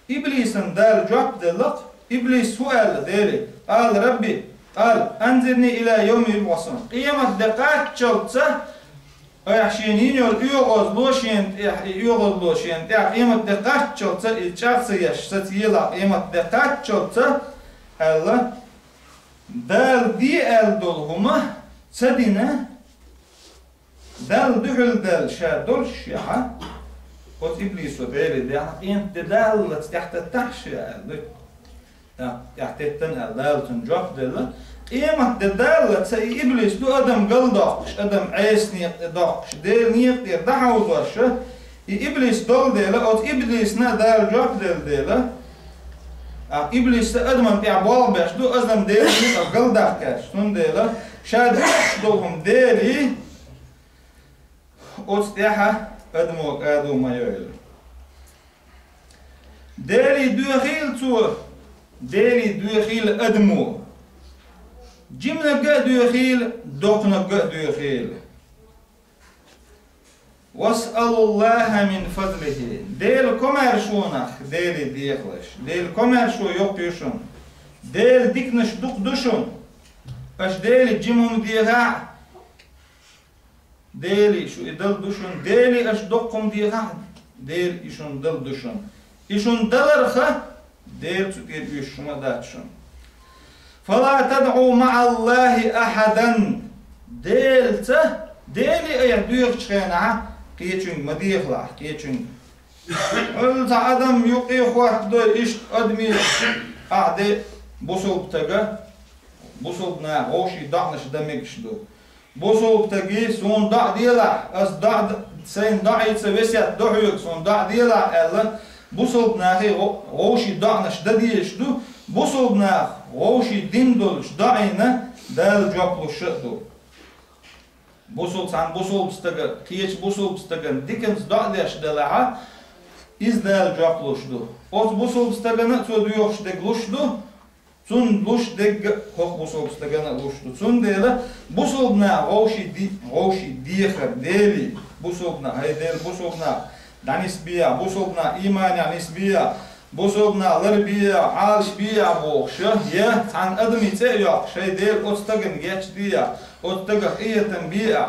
иблисан Дала жоп делла-кх, иблис хӀун аьлла Деле? قال رب، قال أنظرني إلى يوم يبعثون. Къемат де кхаччалца, айхьа шена йина йолу оьгӀазло шена тӀехь, и оьгӀазло шена тӀехь, къемат де кхаччалца, и чӀагӀ ца еш, саца елахь, къемат де кхаччалца, аьлла, Дала де аьлла долу хӀума ца дина, Далла дуьхьал даьлла ша долуш шехьа, оцу иблисо Деле дехьа, къемат де даллалц тӀехь теттахь ша аьлла. ТӀехь теттан аьлла, Дала цунна жоп делла. Къемат де даллалц и иблис ду адам галдоккхуш, адам Ӏеса некъа тӀе доккхуш, Делан некъа тӀера дӀахьовзош, и иблис долу дела, оцу иблисна а Дала жоп делла дела, а иблис адаман тӀехь болх беш ду, адам Делан некъа галдаккхаш, цундела ша доьхуш долу хӀума Деле, оцу тӀехьа адамо кӀадо ма йойла. Деле доьхийла цо, Деле доьхийла адамо. Жиманга а доьхийла, доккханга а доьхийла. واسألوا الله من فضله. Делан комаьршонах Деле дехалаш. Делан комаьршо йоккха ю шуна. Делан диканаш дукха ду шуна. Аша Деле жима хӀума дехахь, Деле шу и дала ду шуна. Деле аша доккха хӀума дехахь, Деле и шуна дала ду шуна. И шуна даларха, Дела цу тӀера оьшуш хӀума дац шуна. فلا تدعوا مع الله أحدا. Делаца, Деле айхьа доьхучу хенахь, кхечуьнга ма дехалахь, кхечуьнга. Хьуьлла цхьа адам юкъе хӀоттадой, иштта адамийн, ахь де, бусалба стага, бусалба наха вовшийн доӀанаш дан мегаш ду. Бусалба стаге, суна доӀа делахь, ас доӀа д-, сайна доӀийца весет до хьоьга, суна доӀа делахь аьлла, бусалба нахе гӀо-, вовшийн доӀанаш дан дезаш ду, бусалба наха вовшийн дина долчу доӀина Дала жоп луш а ду. Бусалба, цхьана бусалба стага, кхечу бусалба стагана диканца доӀа деш делахьа, иза Дала жоп луш ду. Оцу бусалба стагана а цо доьхуш дерг луш ду, цунна луш дерг а хӀокху бусалба стагана а луш ду. Цундела бусалба наха вовшийн ди-, вовшийн дехар Деле, бусалба наха, хӀай Дела, бусалба наха дӀанисбе, бусалба наха ийманехь нисбе, бусалба наха ларбе, Ӏалашбе бохуш, я цхьана адамийн цӀе а йоккхуш, хӀай Дела, оцу стагана гечде, оцу стагах къинхетам бе,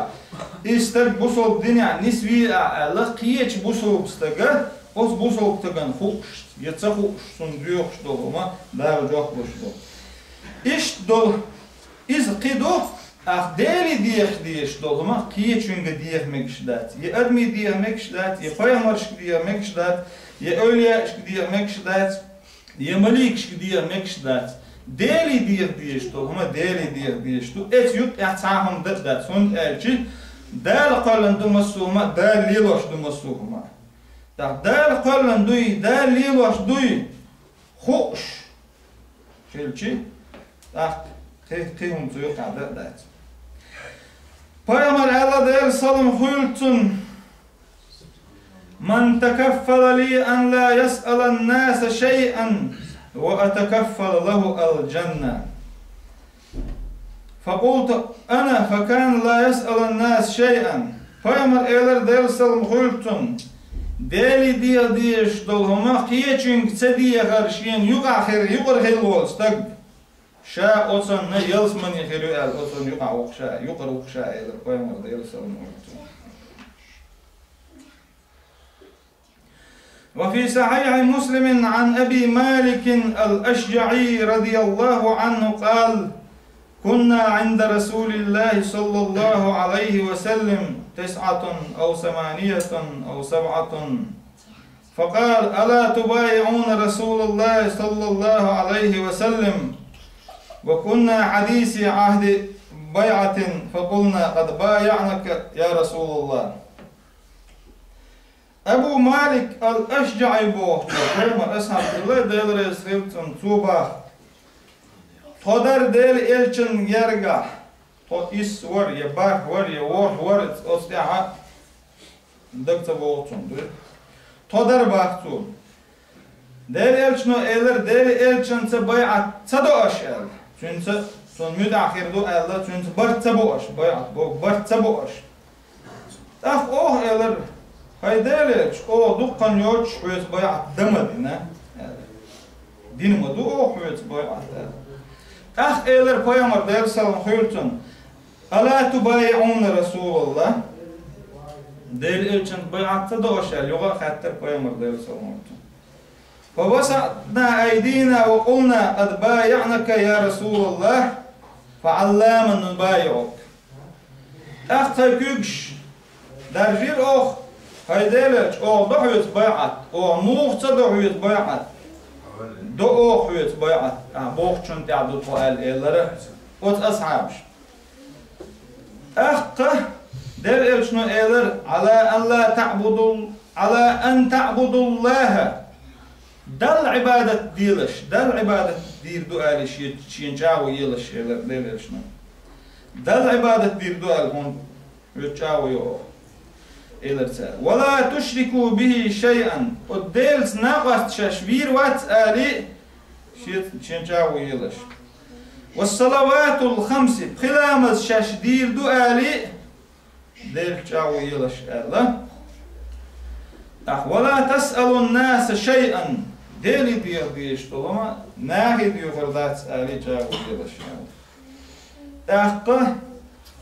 и стаг бусалба динехь нисве аьлла, кхечу бусалба стага, оцу бусалба стагана хууш я ца хууш, цунна доьхуш долу хӀума Дала жоп луш ду. Иштта долу, иза кхин ду, ахь Деле деха дезаш долу хӀума кхечуьнга деха мегаш дац, я адамийн деха мегаш дац, я пайхамаршка деха мегаш дац, я эвлияашка деха мегаш дац, я маликашка деха мегаш дац. Деле деха дезаш долу хӀума Деле деха дезаш ду. Эца юкъехь цхьа хӀума дан а дац, хӀунда аьлча Дала кхоьллина ду массо а хӀума, Дала лелош ду массо а хӀума. ТӀаккха Дала кхоьллина дуй, Дала лелош дуй хууш, хилчи, тӀаккха кхи-, кхин хӀума цу юкъахь дан а дац. Пайхамар аьлла, Делан салам хуьлда цунна: «من تكفل لي أن لا يسأل الناس شيئا وأتكفل له الجنة». فقلت أنا فكان لا يسأل الناس شيئا. Пайхамар элира, Делан салам хуьлда цунна: «Деле деха дезаш долу хӀума кхечуьнга ца дехар шена юкъахь хир, юкъара хилла волу стаг, ша оцунна ялсамане хир ю», аьлла, оцунна юкъахь ву-кх ша, юкъара ву-кх ша, элира Пайхамар, Делан салам хуьлда цунна. وفي صحيح مسلم عن أبي مالك الأشجعي رضي الله عنه قال: كنا عند رسول الله صلى الله عليه وسلم تسعة أو ثمانية أو سبعة، فقال: ألا تبايعون رسول الله صلى الله عليه وسلم؟ وكنا حديث عهد بيعة، فقلنا: قد بايعناك يا رسول الله. Абу Малик ал-АшжаӀи бохучо, Пайхамар асхьаб хилла, Дела реза хилла цунна, цо боху: тхо дара Делан элчанна гергахь, тхо исс вара, я бархӀ вара, я ворхӀ вара, оцу тӀехь дага ца богӀу цунна, дуй. Тхо дара боху цо. Делан элчано элира, Делан элчанца байӀат ца до аша аьлла. Цуьнца, цунна муьтӀахь хир ду аьлла, цуьнца барт ца бо аша, байӀат бо, барт ца бо аша. ТӀаккха оха элира: хӀай Делан элча, оха дуккха хан йоцуш хьоьца байӀат дан ма дина, аьлла. Дина ма ду оха хьоьца байӀат, аьлла. ТӀаккха элира Пайхамар, Делан салам хуьлда цунна: «Ала тубайиӀуна Расулаллах?» Делан элчанца байӀат ца до аша аьлла, юха а хаьттира Пайхамар, Делан салам хуьлда цунна. فبسطنا أيدينا وقلنا: قد بايعناك يا رسول الله، فعلى ما نبايعك؟ ТӀаккха тхайн куьйгаш даржийра оха: хӀай Делан элча, оха до хьоьца байӀат, оха муха ца до хьоьца байӀат? До оха хьоьца байӀат, ахьа бохучунна тӀехь ду тхо аьлла, элира оцу асхьабаша. ТӀаккха Делан элчано элира: «Ала ан ла таъбуду, ала ан таъбудуллаха». Далла Ӏибадат делаш, Далла Ӏибадат дийр ду аьлла, шен, шена чӀагӀо елаш, элира Делан элчано. Далла Ӏибадат дийр ду аьлла, хӀунда хьоьца чӀагӀо йо оха, элира цара. «Ва ла тушрику бихи шайъан». Оцу Делаца накъост шаьш вийр вац аьлла, шен, шена чӀагӀо елаш. «Ва салаватул хамси», пхи ламаз шаьш дийр ду аьлла, Делаца чӀагӀо елаш аьлла. ТӀаккха: «Ва ла тасъалун наса шайъан», Деле деха дезаш долу хӀума нахе доьхур дац аьлла, чӀагӀо елаш аьлла. ТӀаккха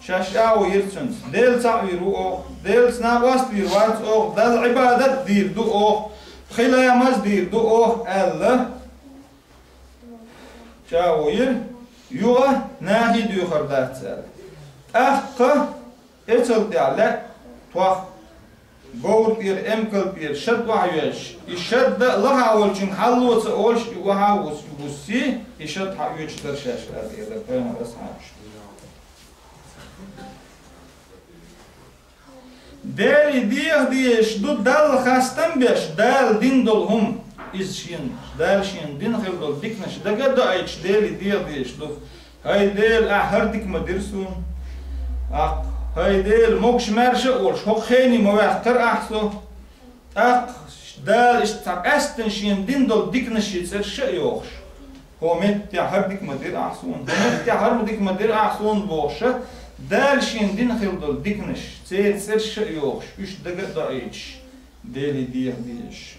шаьш чӀагӀо йира цуьнца: «Дела цхьаъ вийр ву оха, Делаца накъост вийр вац оха, Далла Ӏибадат дийр ду оха, пхи ламаз дийр ду оха», аьлла. ЧӀагӀо йира, юха нахе доьхур дац аьлла. ТӀаккха эцал тӀехь лаьа тхох говра тӀера, эмкал тӀера шад охьайоьжуш, и шад а лахахь волчуьнга хьалло ца олуш, и охьа а вус-, вуссий, и шад хьаоьцуш дара шаьш аьлла, элира Пайхамар асхьабаша. Деле деха дезаш ду Далла хастам беш, Дала дина долу хӀума. Иза шена, Дала шена дина хила долу диканаш дага а доуьйтуш, Деле деха дезаш ду. ХӀай Дела, ахь хӀара дика ма дира суна. ТӀаккха, хӀай Дела, могуш-маьрша а волуш, хӀокху хене ма ваьккхара ахь со. ТӀаккха Дала иштта цхьа къаьсттина шена дина долу диканаш шен цӀераш а йохуш, хӀокху меттехь хӀара дика ма дира ахь суна, хӀокху меттехь хӀара дика ма дира ахь суна бохуш, Дала шена дина хила долу диканаш, церан цӀераш а йохуш, уьш дага а доуьйтуш, Деле деха дезаш.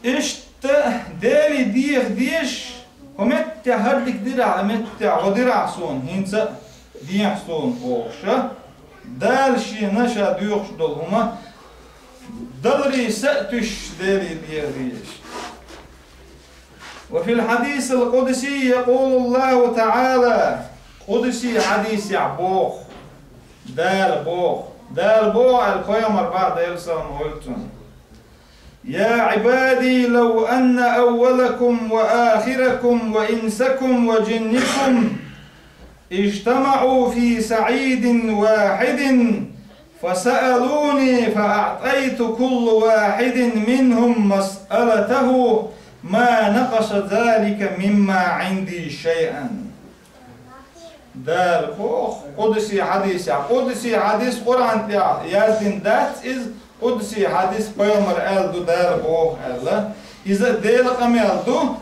Иштта Деле деха дезаш, хӀокху меттехь хӀара дика дира ахь, меттехь хӀо дира ахь суна, хӀинца а дехьа суна бохуш, Дала шена ша доьхуш долу хӀума даларе са а туьйсуш, Деле деха дезаш. وفي الحديث القدسي يقول الله تعالى, къудси хьадисехь боху, Дала боху, Дала боху аьлла, Пайхамар боху, Делан салам хуьлда цунна: يا عبادي لو أن أولكم وآخركم وإنسكم وجنكم اجتمعوا في صعيد واحد فسألوني فأعطيت كل واحد منهم مسألته ما نقص ذلك مما عندي شيئا. Дала боху къудси хьадисехь. Къудси хьадис Къуръан тӀехь яздина дац иза, къудси хьадис пайхамар аьлла ду Дала боху аьлла. Иза Делан къамел ду,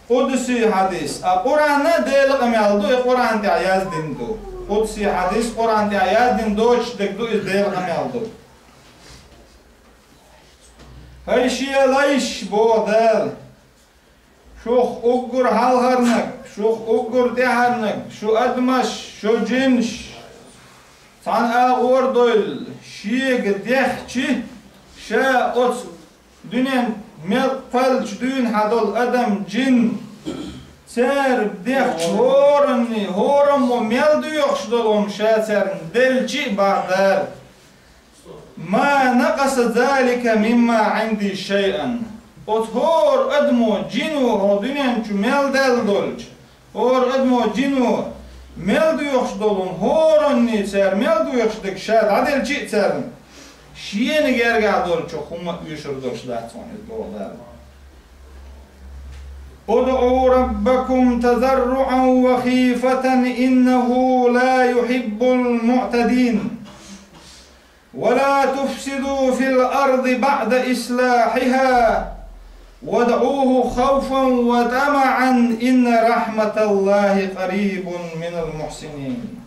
къудси хьадис. А Къуръан а Делан къамел ду, и Къуръан тӀехь яздина ду. Къудси хьадис Къуръан тӀехь яздина доцуш дерг ду, иза Делан къамел ду. ХӀай шен лайш, боху Дала, шух уггар хьалхарниг, шух уггар тӀаьхьарниг, шу адамаш, шу джинаш, цхьана агӀор а довлий, шега дехча, ша оцу дуьнен мел кхоьллинчу дуьйна хьан долу адам, джин, цара дехча хӀоранний, хӀораммо мел доьхуш долу хӀума ша царна делча а, боху Дала. ما نقص ذلك مما عندي شيئا. Оцу хӀора адамо, джино хьо дуьнен чу мел даьлла долчу, хӀора адамо, джино мел доьхуш долу хӀоранний цара мел доьхуш дерг ша дӀаделча а царна, шена гергахь долчух хӀумма а оьшур долуш дац хьуна иза, боху Дала. ادعوا ربكم تضرعا وخيفة إنه لا يحب المعتدين. ولا تفسدوا في الأرض بعد إصلاحها وادعوه خوفا وطمعا إن رحمة الله قريب من المحسنين.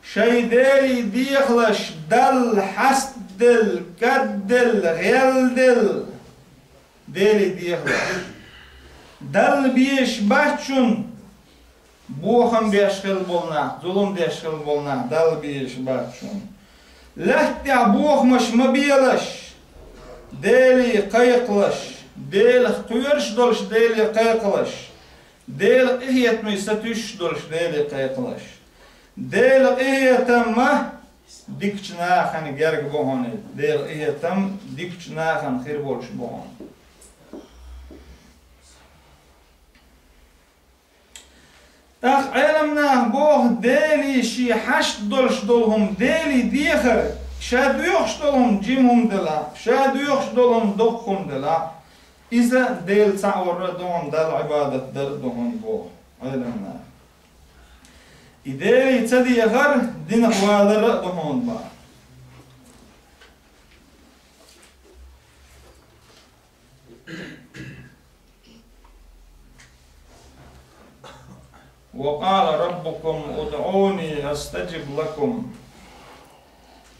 Шайн Деле дехалаш, Далла хьастаделла, кӀадделла, гӀелделла, Деле дехалаш. Далла безаш бац шуна бохам беш хилла болу нах, зулам деш хилла болу нах, Далла безаш бац шуна. Лаьтта тӀехь бохамаш ма белаш, Деле кхайкхалаш, Делах кхоьруш долуш Деле кхайкхалаш, Делан къинхетаме сатуьйсуш долуш Деле кхайкхалаш. Делан къинхетам ма дикачу нахана герга бу хьуна, Делан къинхетам дикачу нахана хир болуш бу хьуна. ТӀаккха Ӏеламнаха боху, Деле шен хьашт долуш долу хӀума, Деле дехар, ша доьхуш долу хӀума жима хӀума делахь, ша доьхуш долу хӀума доккха хӀума делахь, иза Дела цхьаъ варра а ду хьуна, Далла Ӏибадат дар а ду хьуна боху Ӏеламнаха. И Деле ца дехар динах валар а ду хьуна боху. وقال ربكم ادعوني أستجب لكم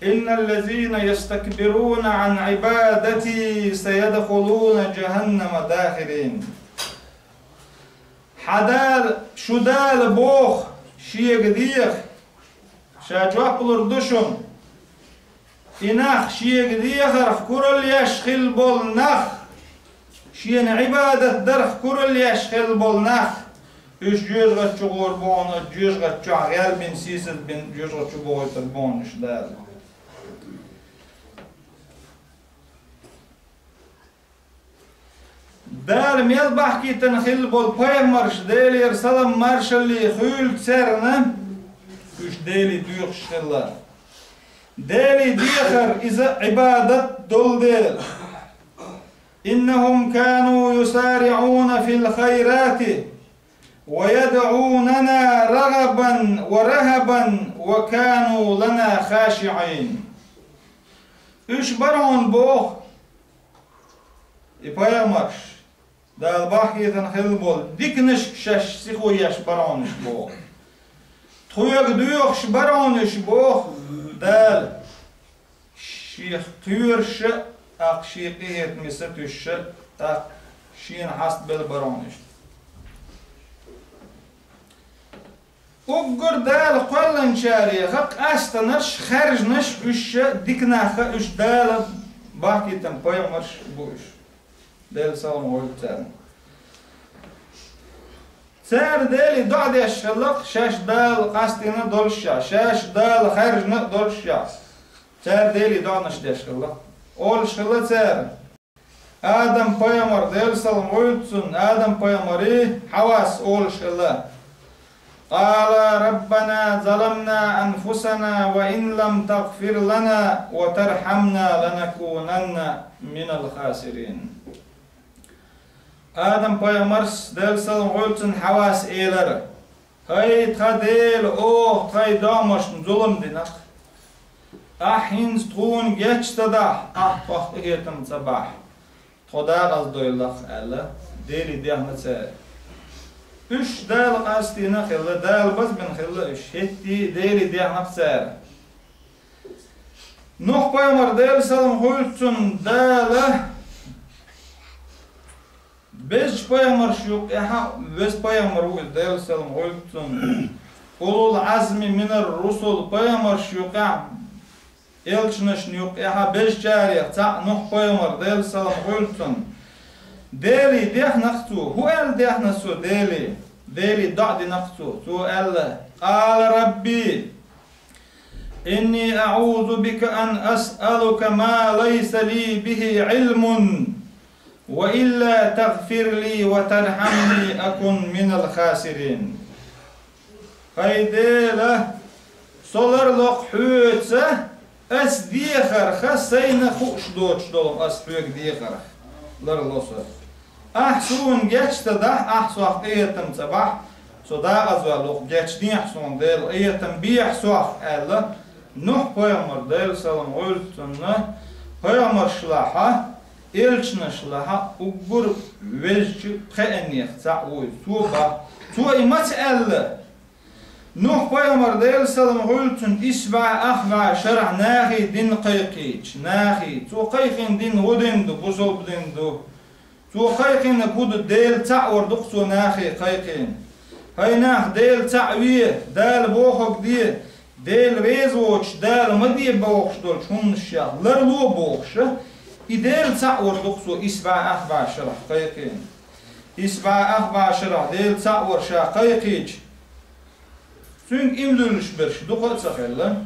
إن الذين يستكبرون عن عبادتي سيدخلون جهنم داخرين. Хьан Дала, шун Дала боху, шега деха, ша жоп лур ду шуна. И нах, шега дехарх куралла еш хилла болу нах, шена Ӏибадат дарх куралла еш хилла болу нах, уьш жоьжахати чу гӀур бу хьуна, жоьжахати чохь гӀел бина, сийсаз бина, жоьжахати чу бохуьйтур бу хьуна уьш Дала. Дала мел бахкийтина хилла болу пайхамарш, Делера салам-маршалла хуьлда царна, уьш Деле доьхуш хилла. Деле дехар иза Ӏибадат долу дела. إنهم كانوا يسارعون في الخيرات ويدعوننا رغبا ورهبا وكانوا لنا خاشعين. Уьш бара хьуна боху, и пайхамарш, Дала бахкийтина хилла болу диканашка шаьш сихо еш бара хьуна уьш боху. Тхоьга доьхуш бара хьуна уьш боху Дала. Шех кхоьруш а, тӀаккха шен къинхетаме сатуьйсуш а, тӀаккха шена хьастабелла бара хьуна уьш. Уггар Дала кхоьллинчарех къастанаш, хаьржинаш уьш а, дика нах а уьш, Дала бахкийтина пайхамарш бу уьш. Делан салам хуьлда царна. Цара Деле доӀа деш хилла-кх, шаьш Дала къастийна доллушехь, шаьш Дала хаьржина а доллушехь. Цара Деле доӀанаш деш хилла. Олуш хилла цара. Адам-пайхамар, Делан салам хуьлда цунна, Адам-пайхамарий, Хьавас олуш хилла: قالا ربنا ظلمنا أنفسنا وإن لم تغفر لنا وترحمنا لنكونن من الخاسرين. Адам пайхамарс, Делан салам хуьлда цунна, Хьавас элира: «ХӀай тхан Дела, оха тхайн догӀмашна зулам динарх. Ахь хӀинца тхуна геч ца дахь, ахь тхох къинхетам ца бахь, тхо декъаза дойлалахь», — аьлла, Деле дехна цара. Уьш Дала къастийна а хилла, Дала базбина хилла уьш, хӀетте а Деле дехнакх цара. Нухь пайхамар, Делан салам хуьлда цунна, Дала безачу пайхамарш юккъехь а, веза пайхамар ву иза, Делан салам хуьлда цунна. Улул Ӏазми минар русул пайхамарш юккъехь, элчанашна юккъехь а безачарех цхьаъ Нухь пайхамар, Делан салам хуьлда цунна. Деле дехнакх цо. ХӀун аьлла дехна цо Деле? Деле доӀа динакх цо. Цо аьлла: «Къала Рабби, инни аӀузу бика ан асъалука ма лайса ли бихи Ӏилмун, ва илла тагфир ли ва тархьамни акун минал хасирин». ХӀай Дела, со ларло-кх хьоьца ас дехарх, сайна хууш доцуш долу ас хьоьга дехарх ларло со. Ахь суна геч ца дахь, ахь сох къинхетам ца бахь, со декъаза ваьлла-кх, гечдехьа суна, Дела, къинхетам бехьа сох, аьлла, Нухь пайхамар, Делан салам хуьлда цунна, пайхамаршлахь а, элчанашлахь а уггар везачу пхеаннех цхьаъ ву иза. Цо бах-, цо и маца аьлла? Нухь пайхамар, Делан салам хуьлда цунна, исс бӀе ах бӀе шарахь нахе дин кхайкхийча, нахе, цо кхайкхийна дин хӀун дин ду, бусалба дин ду. Цо кхайкхийнарг хӀун ду? Дела цхьаъ вар ду-кх цо нахе кхайкхийна. ХӀай нах, Дела цхьаъ ве, Дала бохург де, Дела реза воцуш, Дала ма де бохуш долчу хӀуманашех ларло бохуш, и Дела цхьаъ вар ду-кх цо исс бӀе ах бӀе шарахь кхайкхийна. Исс бӀе ах бӀе шарахь Дела цхьаъ вар ша кхайкхийча, цуьнга иман дуьллуш берш дукха а ца хилла.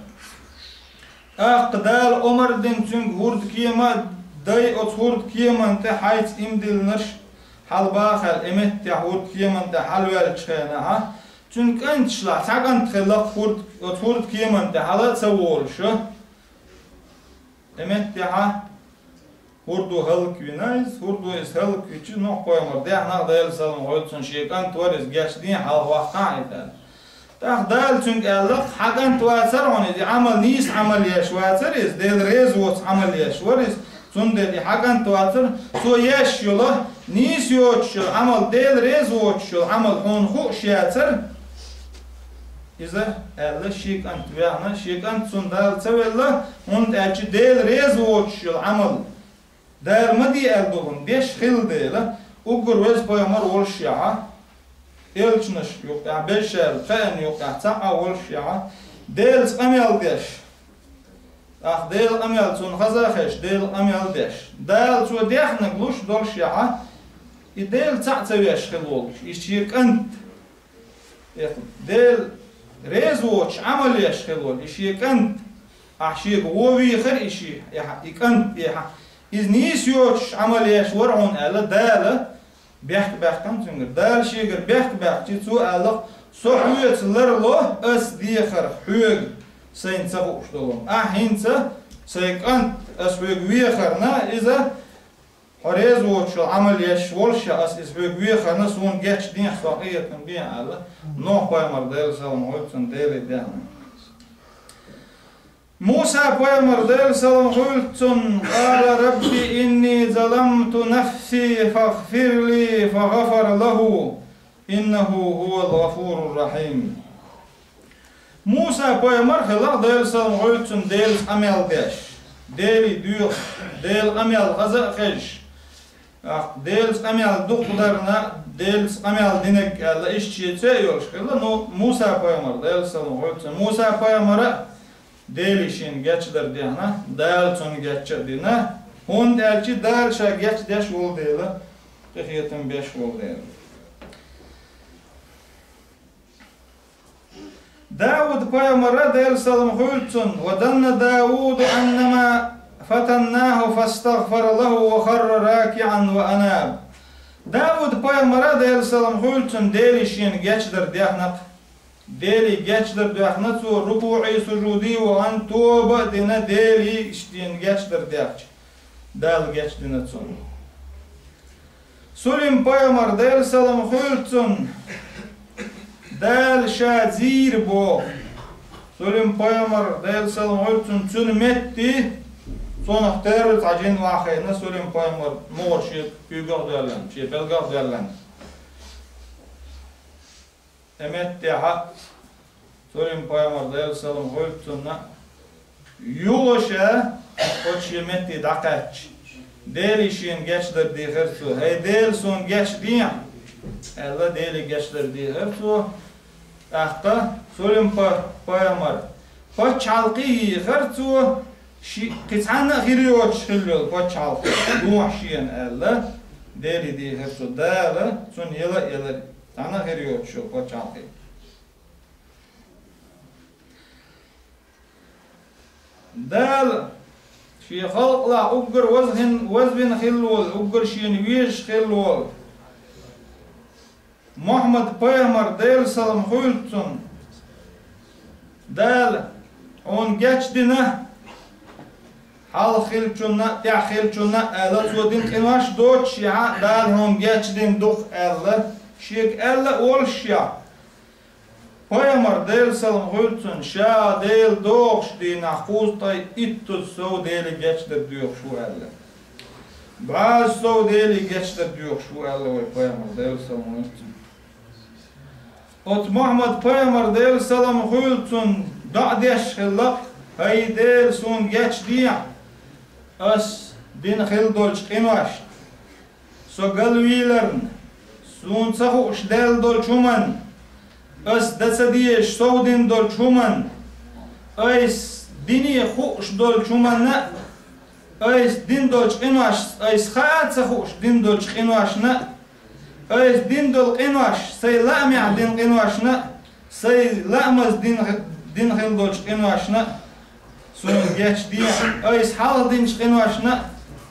ТӀаккха Дала омра дина цуьнга хӀордан кема а дай, оцу хӀордан кеман тӀе хьайца иман диллинарш хьалабахьа аьлла, и меттехь хӀордан кеман тӀе хьалаваьллачу хенахь, цуьнан кӀанташлахь цхьа кӀант хилла-кх хӀорд-, оцу хӀордан кеман тӀе хьала а ца волуш. И меттехь хӀордо хӀаллаквина иза, хӀордо иза хӀаллаквича, Нухь пайхамар дехна-кх, Делан салам хуьлда цунна, шен кӀант вара иза, гечдехьа, хьалхаваккхахьа иза аьлла. ТӀаккха Дала цуьнга аьлла-кх: «Хьан кӀант вацара хьуна иза, и Ӏамал, нийса Ӏамал еш вацара иза, Дела реза воцу Ӏамал еш вара иза, цундела и хьан кӀант вацара, цо еш йолу, нийса йоцуш йолу Ӏамал, Дела реза воцуш йолу Ӏамал хьуна хууш яцара». Иза аьлла, шен кӀант вехна, шен кӀант цунна Дала ца велла, хӀунда аьлча Дела реза воцуш йолу Ӏамал, Дала ма де аьлла долу хӀума деш хилла дела, уггар веза пайхамар волушшехь, элчанаш юккъехь, безачарна кхаанна юккъехь цхьаъ а волушшехь, Делаца къамел деш, тӀаккха Делан къамел цунна хаза а хезаш, Делан къамел деш, Дала цо дехнарг луш долушшехь, и Дела цхьаъ ца веш хилла волуш, и шен кӀант, Дела реза воцуш Ӏамал еш хилла волу и шен кӀант, ахь шега вон вехара и ши, и кӀант, и хьан, иза нийса йоцуш Ӏамал еш вара хьуна аьлла, Дала бехк баьккхина цуьнгара. Дала шегара бехк баьккхича, цо аьлла-кх: «Со хьоьца ларло ас дехарх хьоьга, сайна ца хууш долу хӀума. Ахь хӀинца сайн кӀант, ас хьоьга вехарна, иза хьо реза воцуш йолу Ӏамал еш волушшехь, ас иза хьоьга вехарна, суна гечдехьа, сох къинхетам бехьа», — аьлла, Нухь пайхамар, Делан салам хуьлда цунна, Деле дехна. Муса пайхамар, Делан салам хуьлда цунна: «Къала Рабби инни заламту нафси фагъфир ли», фагъафара лаху, иннаху хӀувал гъафурур рахьим. Муса пайхамар хилла-кх, Делан салам хуьлда цунна, Делаца къамел деш, Деле доьхуш, Делан къамел хаза а хезаш, тӀаккха Делаца къамел дукха дарна, Делаца къамел динарг аьлла, иштта шен цӀе а йолуш хилла, ну, Муса пайхамар, Делан салам хуьлда цунна. Муса пайхамара а Деле шена гечдар дехна, Дала цунна гечдар дина, хӀунда аьлча Дала ша гечдеш волу дела, къинхетам беш волу дела. Дауд пайхамара, Делан салам хуьлда цунна: «Ва занна Дауду аннама фатаннаху фастагъфара лаху ва харра ракиӀан ва анаб». Дауд пайхамара, Делан салам хуьлда цунна, Деле шена гечдар дехна-кх. Деле гечдар дехна цо, рукуӀий, сужудий вахана, тоба а дина, Деле шена гечдар дехча, Дала гечдина цунна. Сулим-пайхамар, Делан салам хуьлда цунна, Дала ша зийра боху. Сулим-пайхамар, Делан салам хуьлда цунна, цуьнан метте, цунах тера цхьа жин вахийна, Сулим-пайхамар мугӀар шен куьйгах а доьллина, шен пӀелгах а доьллина. И меттехь Сулим-пайхамар, Делан салам хуьлда цунна, юха ша оцу шен метте дӀакхаьчча, Деле шена гечдар дийхира цо. «ХӀай Дела, суна гечдехьа», — аьлла, Деле гечдар дийхира цо. ТӀаккха Сулим-па-, пайхамар пачхьалкхе йийхира цо, ши-, кхин цхьанна а хир йоцуш хилла йолу пачхьалкх дохьа шена аьлла, Деле дийхира цо. Дала цунна яла а елира, цхьанна а хир йоцуш йолу пачхьалкх. Дала шен халкъалахь уггар ваза хин-, вазвина хилла волу, уггар шена везаш хилла волу Мухьаммад-пайхамар, Делан салам хуьлда цунна, Дала хьуна гечдина, хьалха хиллачунна а, тӀаьхьа хиллачунна а аьлла, цо дина къинош доцуш яхьа, Дала хьуна гечдина ду-кх аьлла, шега аьлла а волуш яхьа. Пайхамар, Делан салам хуьлда цунна, ша Дела догӀучу дийнахь кхузткъе иттаза сов Деле гечдар доьхуш ву аьлла. БӀозза сов Деле гечдар доьхуш ву аьлла вай пайхамар, Делан салам хуьлда цунна. Оцу Мухьаммад-пайхамар, Делан салам хуьлда цунна, доӀа деш хилла-кх: «ХӀай Дела, суна гечдехьа, ас дина хилла долчу къиношна, со галвийларна, суна ца хууш даьлла долчу хӀуманна, ас дан ца дезаш сов дина долчу хӀуманна, айса дине хууш долчу хӀуманна а, айса дина долчу къиношца, айса хаа а ца хууш дина долчу къиношна а, айса дина долу къинош, сайн лаамехь дина къиношна а, сайн лаамаза дина, дина хилла долчу къиношна а суна гечдехьа, айса хьалха динчу къиношна а,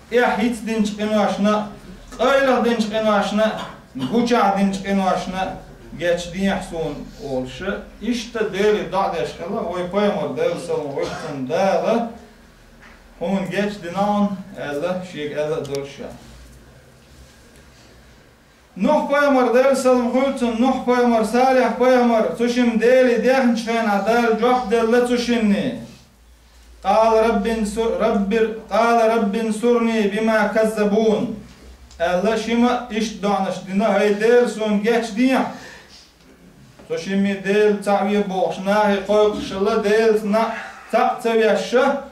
тӀаьхьа хӀинца динчу къиношна а, къайлаха динчу къиношна а, гучахь динчу къиношна а гечдехьа суна», — олуш, иштта Деле доӀа деш хилла вай пайхамар, Делан салам хуьлда цунна, Дала хьуна гечдина хьуна аьлла, шега аьлла а долуш ша. Нухь-пайхамар, Делан салам хуьлда цунна, Нухь-пайхамар, Салихь-пайхамар, цу шимма Деле дехначу хенахь Дала жоп делла цу шинне: «Къала раббин су-, раббир-, къала раббин сурни бима каззабун», — аьлла, шимма иштта доӀанаш дина: «ХӀай Дела, суна гечдехьа». Цу шимме Дела цхьаъ ве бохуш нахе кхойкхуш хилла, Делаца на-, цхьаъ ца вешша,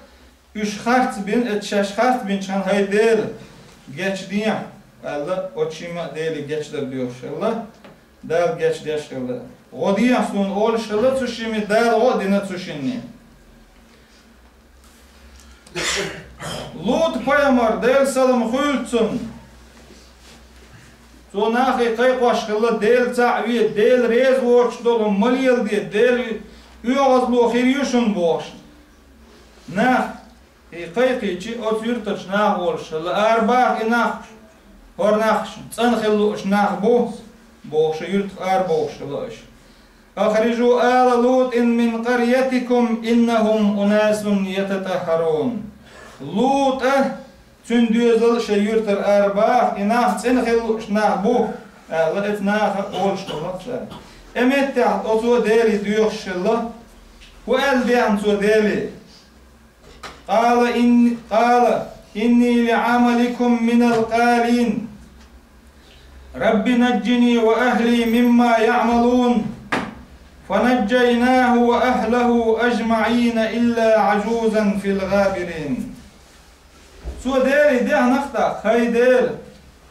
уьш харц бина, эцу шаьш харц бинчу хенахь: «ХӀай Дела, гечдехьа», — аьлла, оцу шимма а Деле гечдар доьхуш хилла, Дала гечдеш хилла. «ГӀо дехьа суна», — олуш хилла цу шимме, Дала гӀо а дина цу шинне. Лут-пайхамар, Делан салам хуьлда цунна, цо нахе кхайкхош хилла: «Дела цхьаъ ве, Дела реза воцуш долу хӀума ма леладе, Делан оьгӀазло хир ю шуна», — бохуш. Нах и кхайкхийча, оцу юьртарчу наха олуш хилла: «Арабаха и нах, хӀора нах цӀена хила лууш нах бу», — бохуш, юьртах арабохуш хилла уьш. «Ахрижу ала Лутин мин къарьятикум, иннахум унасун ятатаххарун». «Лута, цуьнан доьзал шайн юьртара арабаха, и нах цӀена хила лууш нах бу», — аьлла, эцу наха олуш хилла цара. И меттехь оцо Деле доьхуш хилла. ХӀун аьлла дехна цо Деле? «Къала ин-, къала инни ли Ӏамаликум минал къалин. Рабби наджжини ва ахли мимма яъмалун». «Фанаджжайнаху ва ахлаху аджмаъина илла аджузан фил гъабирин». Цо Деле дехнакх тӀаккха: «ХӀай Дела,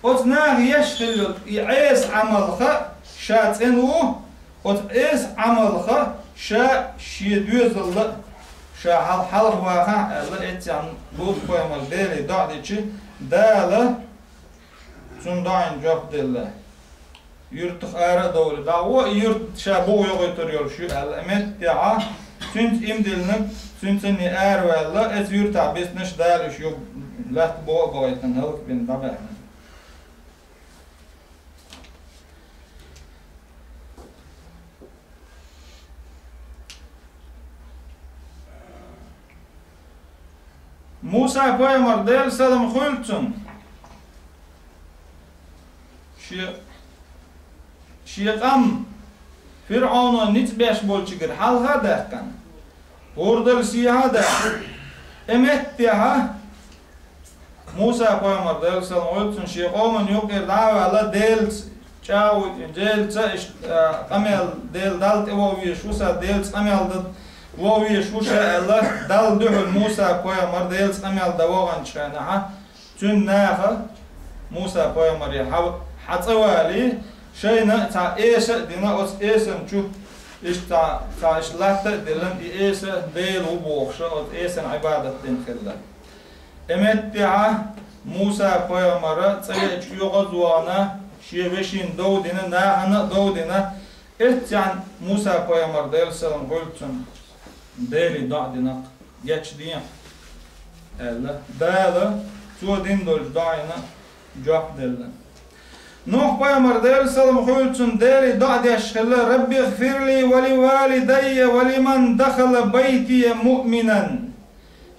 оцу наха еш хилла йолу и Ӏеса Ӏамалха ша цӀена ву, оцу Ӏеса Ӏамалха ша шен доьзалла а ша хьал-, хьалха вахахь», — аьлла, эццехь Лут-пайхамар Деле доӀа дичи, Дала цунна доӀина жоп делла. Юьртах ара а довлий, дӀагӀо, и юрт ша буха йохуьйтур йолуш ю аьлла, и меттехьа цуьнца иман диллинарг, цуьнцанний араваьлла, эцу юьртахь биснарш Дала уьш юха лаьтта боху а бохуьйтина, хӀаллакбина дӀабаьхна. Муса-пайхамар, Делан салам хуьлда цунна, шен къам ФирӀавно ницкъ беш болчуьнгара хьалха а даьккхина, гӀурдал сехьа а даьккхина, тӀе меттехьа Муса пайхамар, Делан салам хуьлда цунна, шен къоман юкъера дӀа а ваьлла, Делаца чӀагӀо, Делаца иштта, а, къамел, Дела Далла тӀе вовзаш ву сан, Делаца къамел дан вовзаш ву сан аьлла, Далла дуьхьал Муса пайхамар Делаца къамел дан ваханчу хенахьа, цуьнан наха Муса пайхамаре хьа-, хьа цӀа валий, шайна цхьа эса а дина, оцу эсан чу иштта цхьа, цхьа иштта латта а диллина, и эса Дела ву бохуш, оцу эсан Ӏибадат дина хилла. ТӀе меттехьа Муса пайхамар цӀа веача оьгӀаз а вахана, шен вешина дов дина, нахана а дов дина, эццехь Муса пайхамар, Делан салам хуьлда цунна, Деле доӀа дина-кх, гечдехьа аьлла, Дала цо дина долчу доӀина жоп делла. Нух пайхамар, Делан салам хуьлда цунна, Деле доӀа деш хилла: «Рабби гӀфирли ва ли валидайя ва лиман дахала байтия муъминан,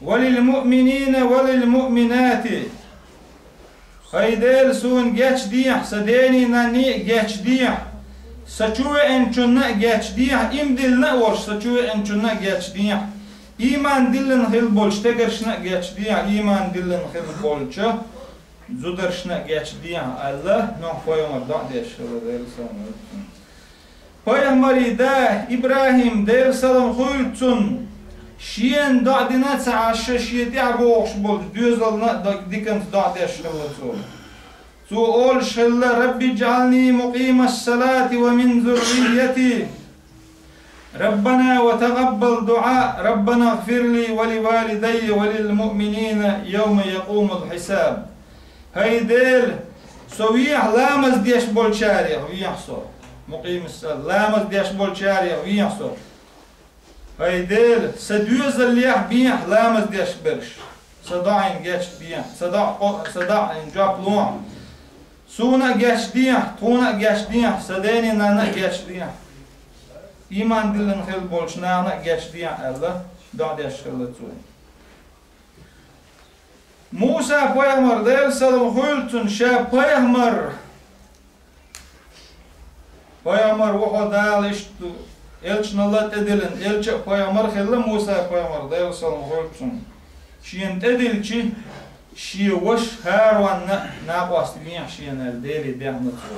ва лил муъминина ва лил муъминати». ХӀай Дела, суна гечдехьа, сан дений-нанний а гечдехьа, сан чу веанчунна а гечдехьа, иман диллина а волуш, сан чу веанчунна а гечдехьа, иман диллина хилла болчу стегаршна а гечдехьа, иман диллина хилла болчу зударшна а гечдехьа, аьлла, Нух пайхамар доӀа деш хилла, Делан салам хуьлда цунна. Пайхамарийн да ИбрахӀим, Делан салам хуьлда цунна, шена доӀа дина а ца Ӏаш, шен тӀаьхьа богӀуш болчу доьзална а до-, диканца доӀа деш хилла цо. Цо олуш хилла: «Рабби жӀални мукъимас-салати ва мин зуррияти. Раббана ва такъаббал дуӀа, Раббана гӀфирли ва ли валидайя ва лил муъминина явма якъумул хьисаб». ХӀай Дела, со вехьа ламаз деш болчарех вехьа со. Мукъимас-сала, ламаз деш болчарех вехьа со. ХӀай Дела, сан доьзаллех бехьа ламаз деш берш. Сан доӀина гечдехьа, сан доӀа, сан доӀина жоп лохьа. Суна а гечдехьа, тхуна а гечдехьа, сан дений-нанна а гечдехьа. Иман диллина хилла болчу нахана а гечдехьа, аьлла, доӀа деш хилла цо. Муса пайхамар, Делан салам хуьлда цунна, ша пайхамар, пайхамар ву хьо Дала иштта элчаналла а тӀедиллина, элча а пайхамар а хилла Муса пайхамар, Делан салам хуьлда цунна. Шена тӀедиллича, шен ваша ХӀаронна накъост вехьа шена аьлла, Деле бехна цо.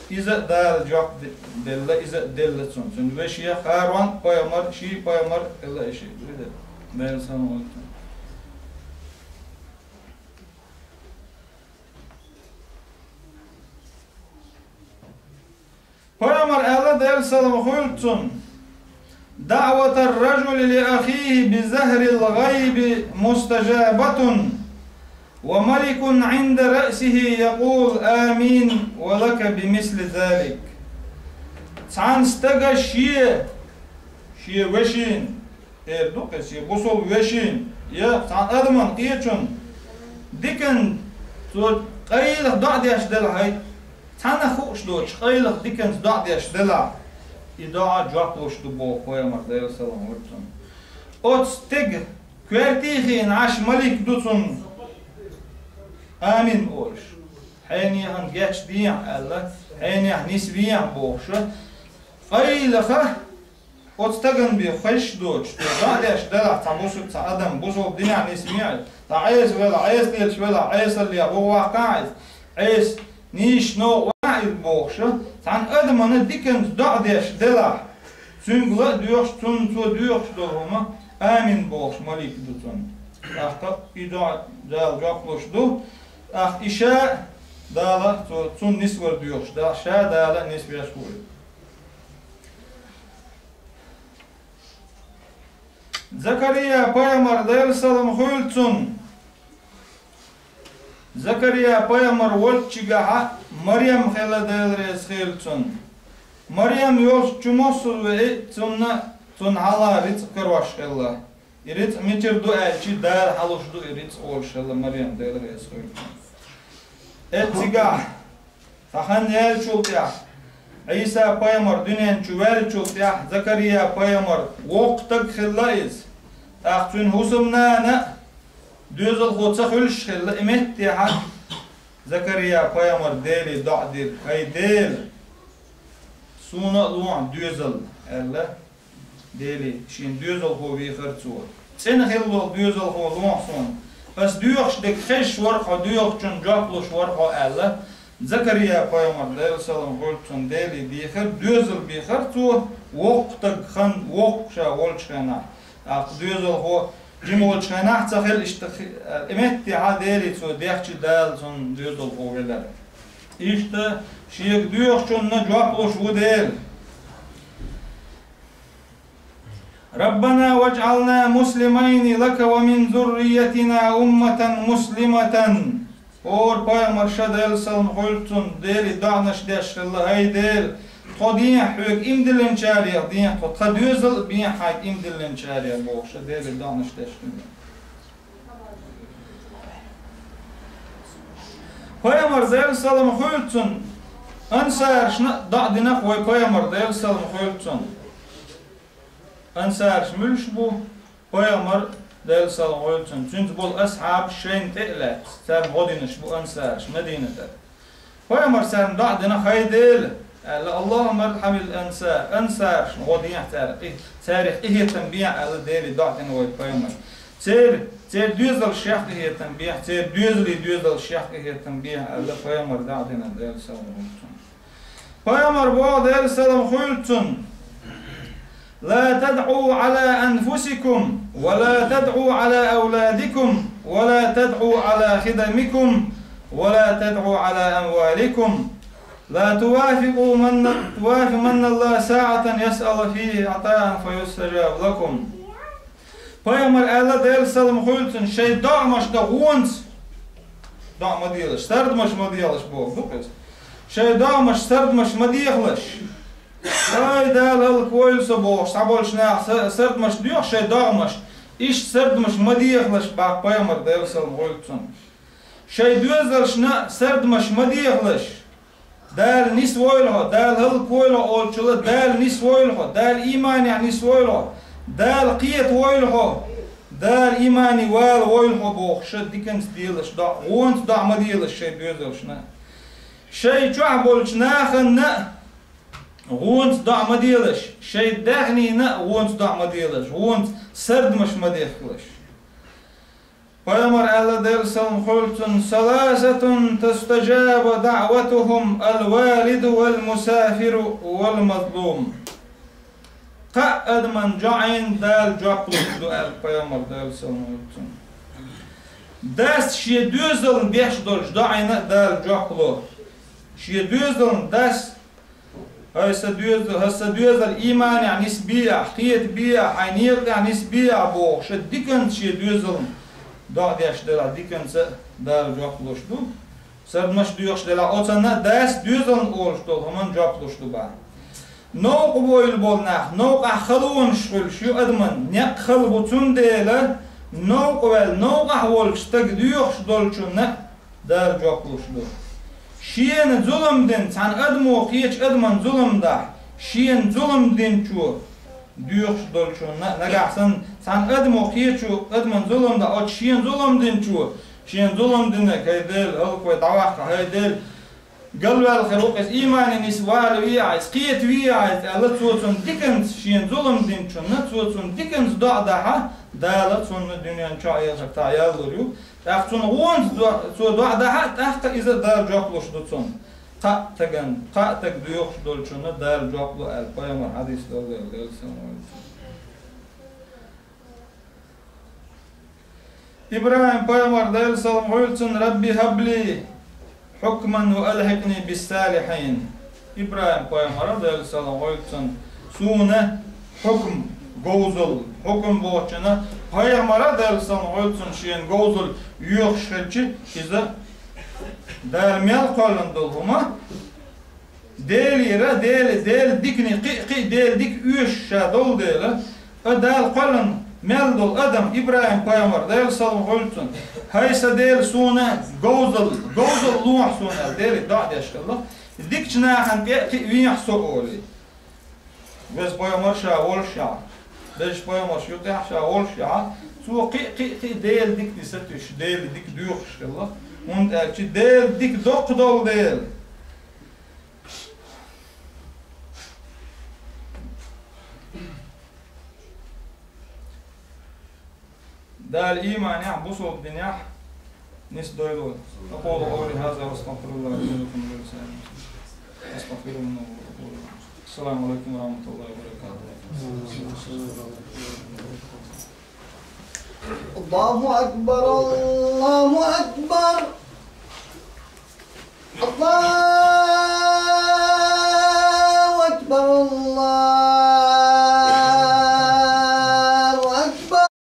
Иза а Дала жоп де-, делла, иза а делла цунна. Цуьнан веше ХӀарон пайхамар, ший пайхамар а хилла и шиъ. Делан салам хуьлда цунна. Пайхамар аьлла, Делан салам хуьлда цунна: «ДаӀватар-ражули ли ахихи би захрил гӀайби мустажабатун, ва маликун гӀинда раъсихи якъул: „Амин, ва лака би мисли залик“». Цхьана стага шен, шен вешин, эр ду-кх иза, шен бусалба вешин, я цхьана адаман, кхечун дикан цо къайлаха доӀа деш делахь, хӀай, цхьаннах хууш доцуш, къайлаха диканца доӀа деш делахь, и доӀа жоп луш ду боху пайхамар, Делан салам хуьлда цунна. Оцу стеган коьртехь а хиъна Ӏаш малик ду цунна, амин олуш. Хьенехан гечдехьа аьлла, хьенех нисвехьа бохуш. Къайлаха оцу стагана бен хезаш доцуш, цо доӀа деш делахь, цхьа бусу-, цхьа адам бусалба динехь нисвехьа, цхьа Ӏеса велахь, Ӏеса лелаш велахь, Ӏесаллех вуха ваккхахьа иза, Ӏеса нийсачу новкъа вахьа иза бохуш, цхьана адамана диканца доӀа деш делахь, цуьнга ла а доьхуш, цунна цо доьхуш долу хӀума амин бохуш малик ду цунна. ТӀаккха и доӀа Дала жоп луш ду, тӀаккха и ша Дала, цо, цунна нисвар доьхуш, да, ша Дала нисвеш ву и. Закария пайхамар, Делан салам хуьлда цунна. Закария пайхамар волччигахьа Марьям хилла, Дела реза хилла цунна. Марьям йолчу чу мосазза веъ цунна, цунна хьалха рицкъ карош хилла. И рицкъ мичара ду аьлча, Дала хьалуш ду и рицкъ олуш хилла Марьям, Дела реза хилла цунна. Эццигахь Цхьа хан яьллачул тӀаьхьа, Ӏийса пайхамар дуьнен чу ваьллачул тӀаьхьа Закария пайхамар воккха стаг хилла иза. ТӀаккха цуьнан хӀусамнана а доьзалхо ца хуьлуш хилла, и меттехьа Закария пайхамар Деле доӀа дира: «ХӀай Дела, Суна а лохьа доьзал, аьлла, Деле, шен доьзалхо вехар цо. ЦӀена хилла доьзалхо лохьа суна. Ас доьхуш дерг хезаш вар хьо, доьхучун жоп луш вар хьо, аьлла, Закария пайхамар, Делан салам хуьлда цунна, Деле дехар, доьзал бехар цо, воккха стаг хан, воккха ша волчу хенахь. ТӀаккха доьзалхо жима волчу хенахь ца хилла иштта хи-, э, меттехьа Деле цо дехча, Дала цунна доьзалхо велира. Иштта шега доьхучунна жоп луш ву Дела. ربنا واجعلنا مسلمين لك ومن ذريتنا أمة مسلمة. ХӀора пайхамар ша, Делан салам хуьлда цунна, Деле доӀанаш деш хилла: «ХӀай Дела, тхо дехьа хьоьга ийман диллинчарех дехьа, тхо, тхан доьзал а бехьа хьайга ийман диллинчарех», — бохуш, ша Деле доӀанаш деш хилла. Пайхамар, Делан салам хуьлда цунна, ансарашна а доӀа динарш вай пайхамар, Делан салам хуьлда цунна. Ансараш муьлш бу? Пайхамар, Делан салам хуьлда цунна, цуьнца болу асхьабаш шайна тӀе а лаьцна, царна гӀо динарш бу ансараш Мадинатара. Пайхамар царна доӀа дина: «ХӀай Дела, — аьлла, — اللهم ارحم الأنصار, ансарашна гӀо дехьа цаьрга, къи-, цаьргах къинхетам бехьа», — аьлла, Деле доӀа дина вай пайхамар. Церан, церан доьзалшкахь къинхетам бехьа, церан доьзалийн доьзалшкахь къинхетам бехьа, аьлла, пайхамар доӀа дина, Делан салам хуьлда цунна. Пайхамар боху, Делан салам хуьлда цунна: لا تدعوا على أنفسكم ولا تدعوا على أولادكم ولا تدعوا على خدمكم ولا تدعوا على أموالكم لا توافقوا من، توافقوا من الله ساعة يسأل فيه عطاء فيستجاب لكم. Пайхамар аьлла, Делан салам хуьлда цунна, шайн догӀмашна гӀонца доӀа ма делаш, сардамаш ма делаш боху ду иза. Шайн догӀмашна сардамаш ма дехалаш. «Ай, Дала, хӀаллаквойла со», — бохуш, цхьаболчу наха са-, сардамаш доьху шайн догӀмашна. Иштта сардамаш ма дехалаш боху пайхамар, Делан салам хуьлда цунна. Шайн доьзалшна сардамаш ма дехалаш. Дала нисвойла хьо, Дала хӀаллаквойла хьо олучул а, Дала нисвойла хьо, Дала ийманехь нисвойла хьо, Дала кхетавойла хьо, Дала иймане валавойла хьо бохуш, ша диканца делаш доӀа, гӀонца доӀа ма делаш шайн доьзалшна. Шайн чохь болчу нахана а гӀонца доӀа ма делаш, шайн даьхнина а гӀонца доӀа ма делаш, гӀонца сардамаш ма дехалаш. Пайхамар аьлла, Делан салам хуьлда цунна: ثلاثة تستجاب دعوتهم الوالد والمسافر والمظلوم. Кхаа адаман доӀанна Дала жоп луш ду, аьлла пайхамар, Делан салам хуьлда цунна. Дас шен доьзална деш долчу доӀанна а Дала жоп ло. Шен доьзална дас «ХӀай сан доьзал, хӀай сан доьзал, ийманехь нисбе ахь, кхетабе ахь, хьайн некъа тӀехь нисбе ахь», — бохуш, ша диканца шен доьзална доӀа деш делахь, диканца а Дала жоп луш ду. Сардамаш доьхуш делахь, оцунна а дас доьзална олуш долу хӀуманна жоп луш ду боху. Новкъа войла болу нах, новкъахь халонаш хуьлуш ю адаман, некъ хала бу, цундела новкъа ваьлла, новкъахь волчу стага доьхуш долчунна а Дала жоп луш ду. Шена зулам дина цхьана адамо кхечу адаман зулам дахь, шена зулам динчо доьхуш долчунна а, нагахь санна цхьана адамо кхечу адаман зулам дахь, оцу шена зулам динчо шена зулам динарг: «ХӀай Дела, хӀаллаквай, дӀаваккха, хӀай Дела, галваьлла хир ву-кх иза, иймане нисвала ве ахь иза, кхета ве ахь иза», — аьлла, цо цунна диканца, шена зулам динчунна, цо цунна диканца доӀа дахь, Дала цунна дуьнен чохь, эхартахь яллур ю. ТӀаккха цунна гӀонца до-, цо доӀа дахь а, тӀаккха иза Дала жоп луш ду цунна. Кхаа стаган, кхаа стаг доьхуш долчунна Дала жоп ло аьлла, пайхамар хьадис долу, Делан салам хуьлда цунна. ИбрахӀим пайхамар, Делан салам хуьлда цунна: «رب هب لي حكما وألحقني بالصالحين». ИбрахӀим пайхамар, Делан салам хуьлда цунна: «Суна хьукм, говзалла, хьукм бохучунна», пайхамар, Делан салам хуьлда цунна, шена говзалла йоьхуш хилча, иза Дала мел кхоьллина долу хӀума, Делера, Дела, Делан дикане, кхин а, кхин а Делан дика оьшуш ша долу дела, а Дала кхоьллина мел долу адам, ИбрахӀим пайхамар, Делан салам хуьлда цунна: «ХӀай сан Дела, суна говзалла, говзалла лохьа суна», — аьлла, Деле доӀа деш хилла, «дикачу нахана тӀе а кхин а вехьа со», — олий. Веза пайхамар ша волушехь, везачу пайхамарш юкъехь ша волушехь, цо кхин а, кхин а, кхин а Делан дикане сатуьйсуш, Делан дика доьхуш хилла, хӀунда аьлча Делан дика доккха долу дела. Дала иманехь, бусалба динехь нисдойла. أقول قولي هذا وأستغفر الله لي ولكم ولسائر المسلمين. أستغفر إنه هو الغفور الرحيم. السلام عليكم ورحمة الله وبركاته. الله أكبر، الله أكبر.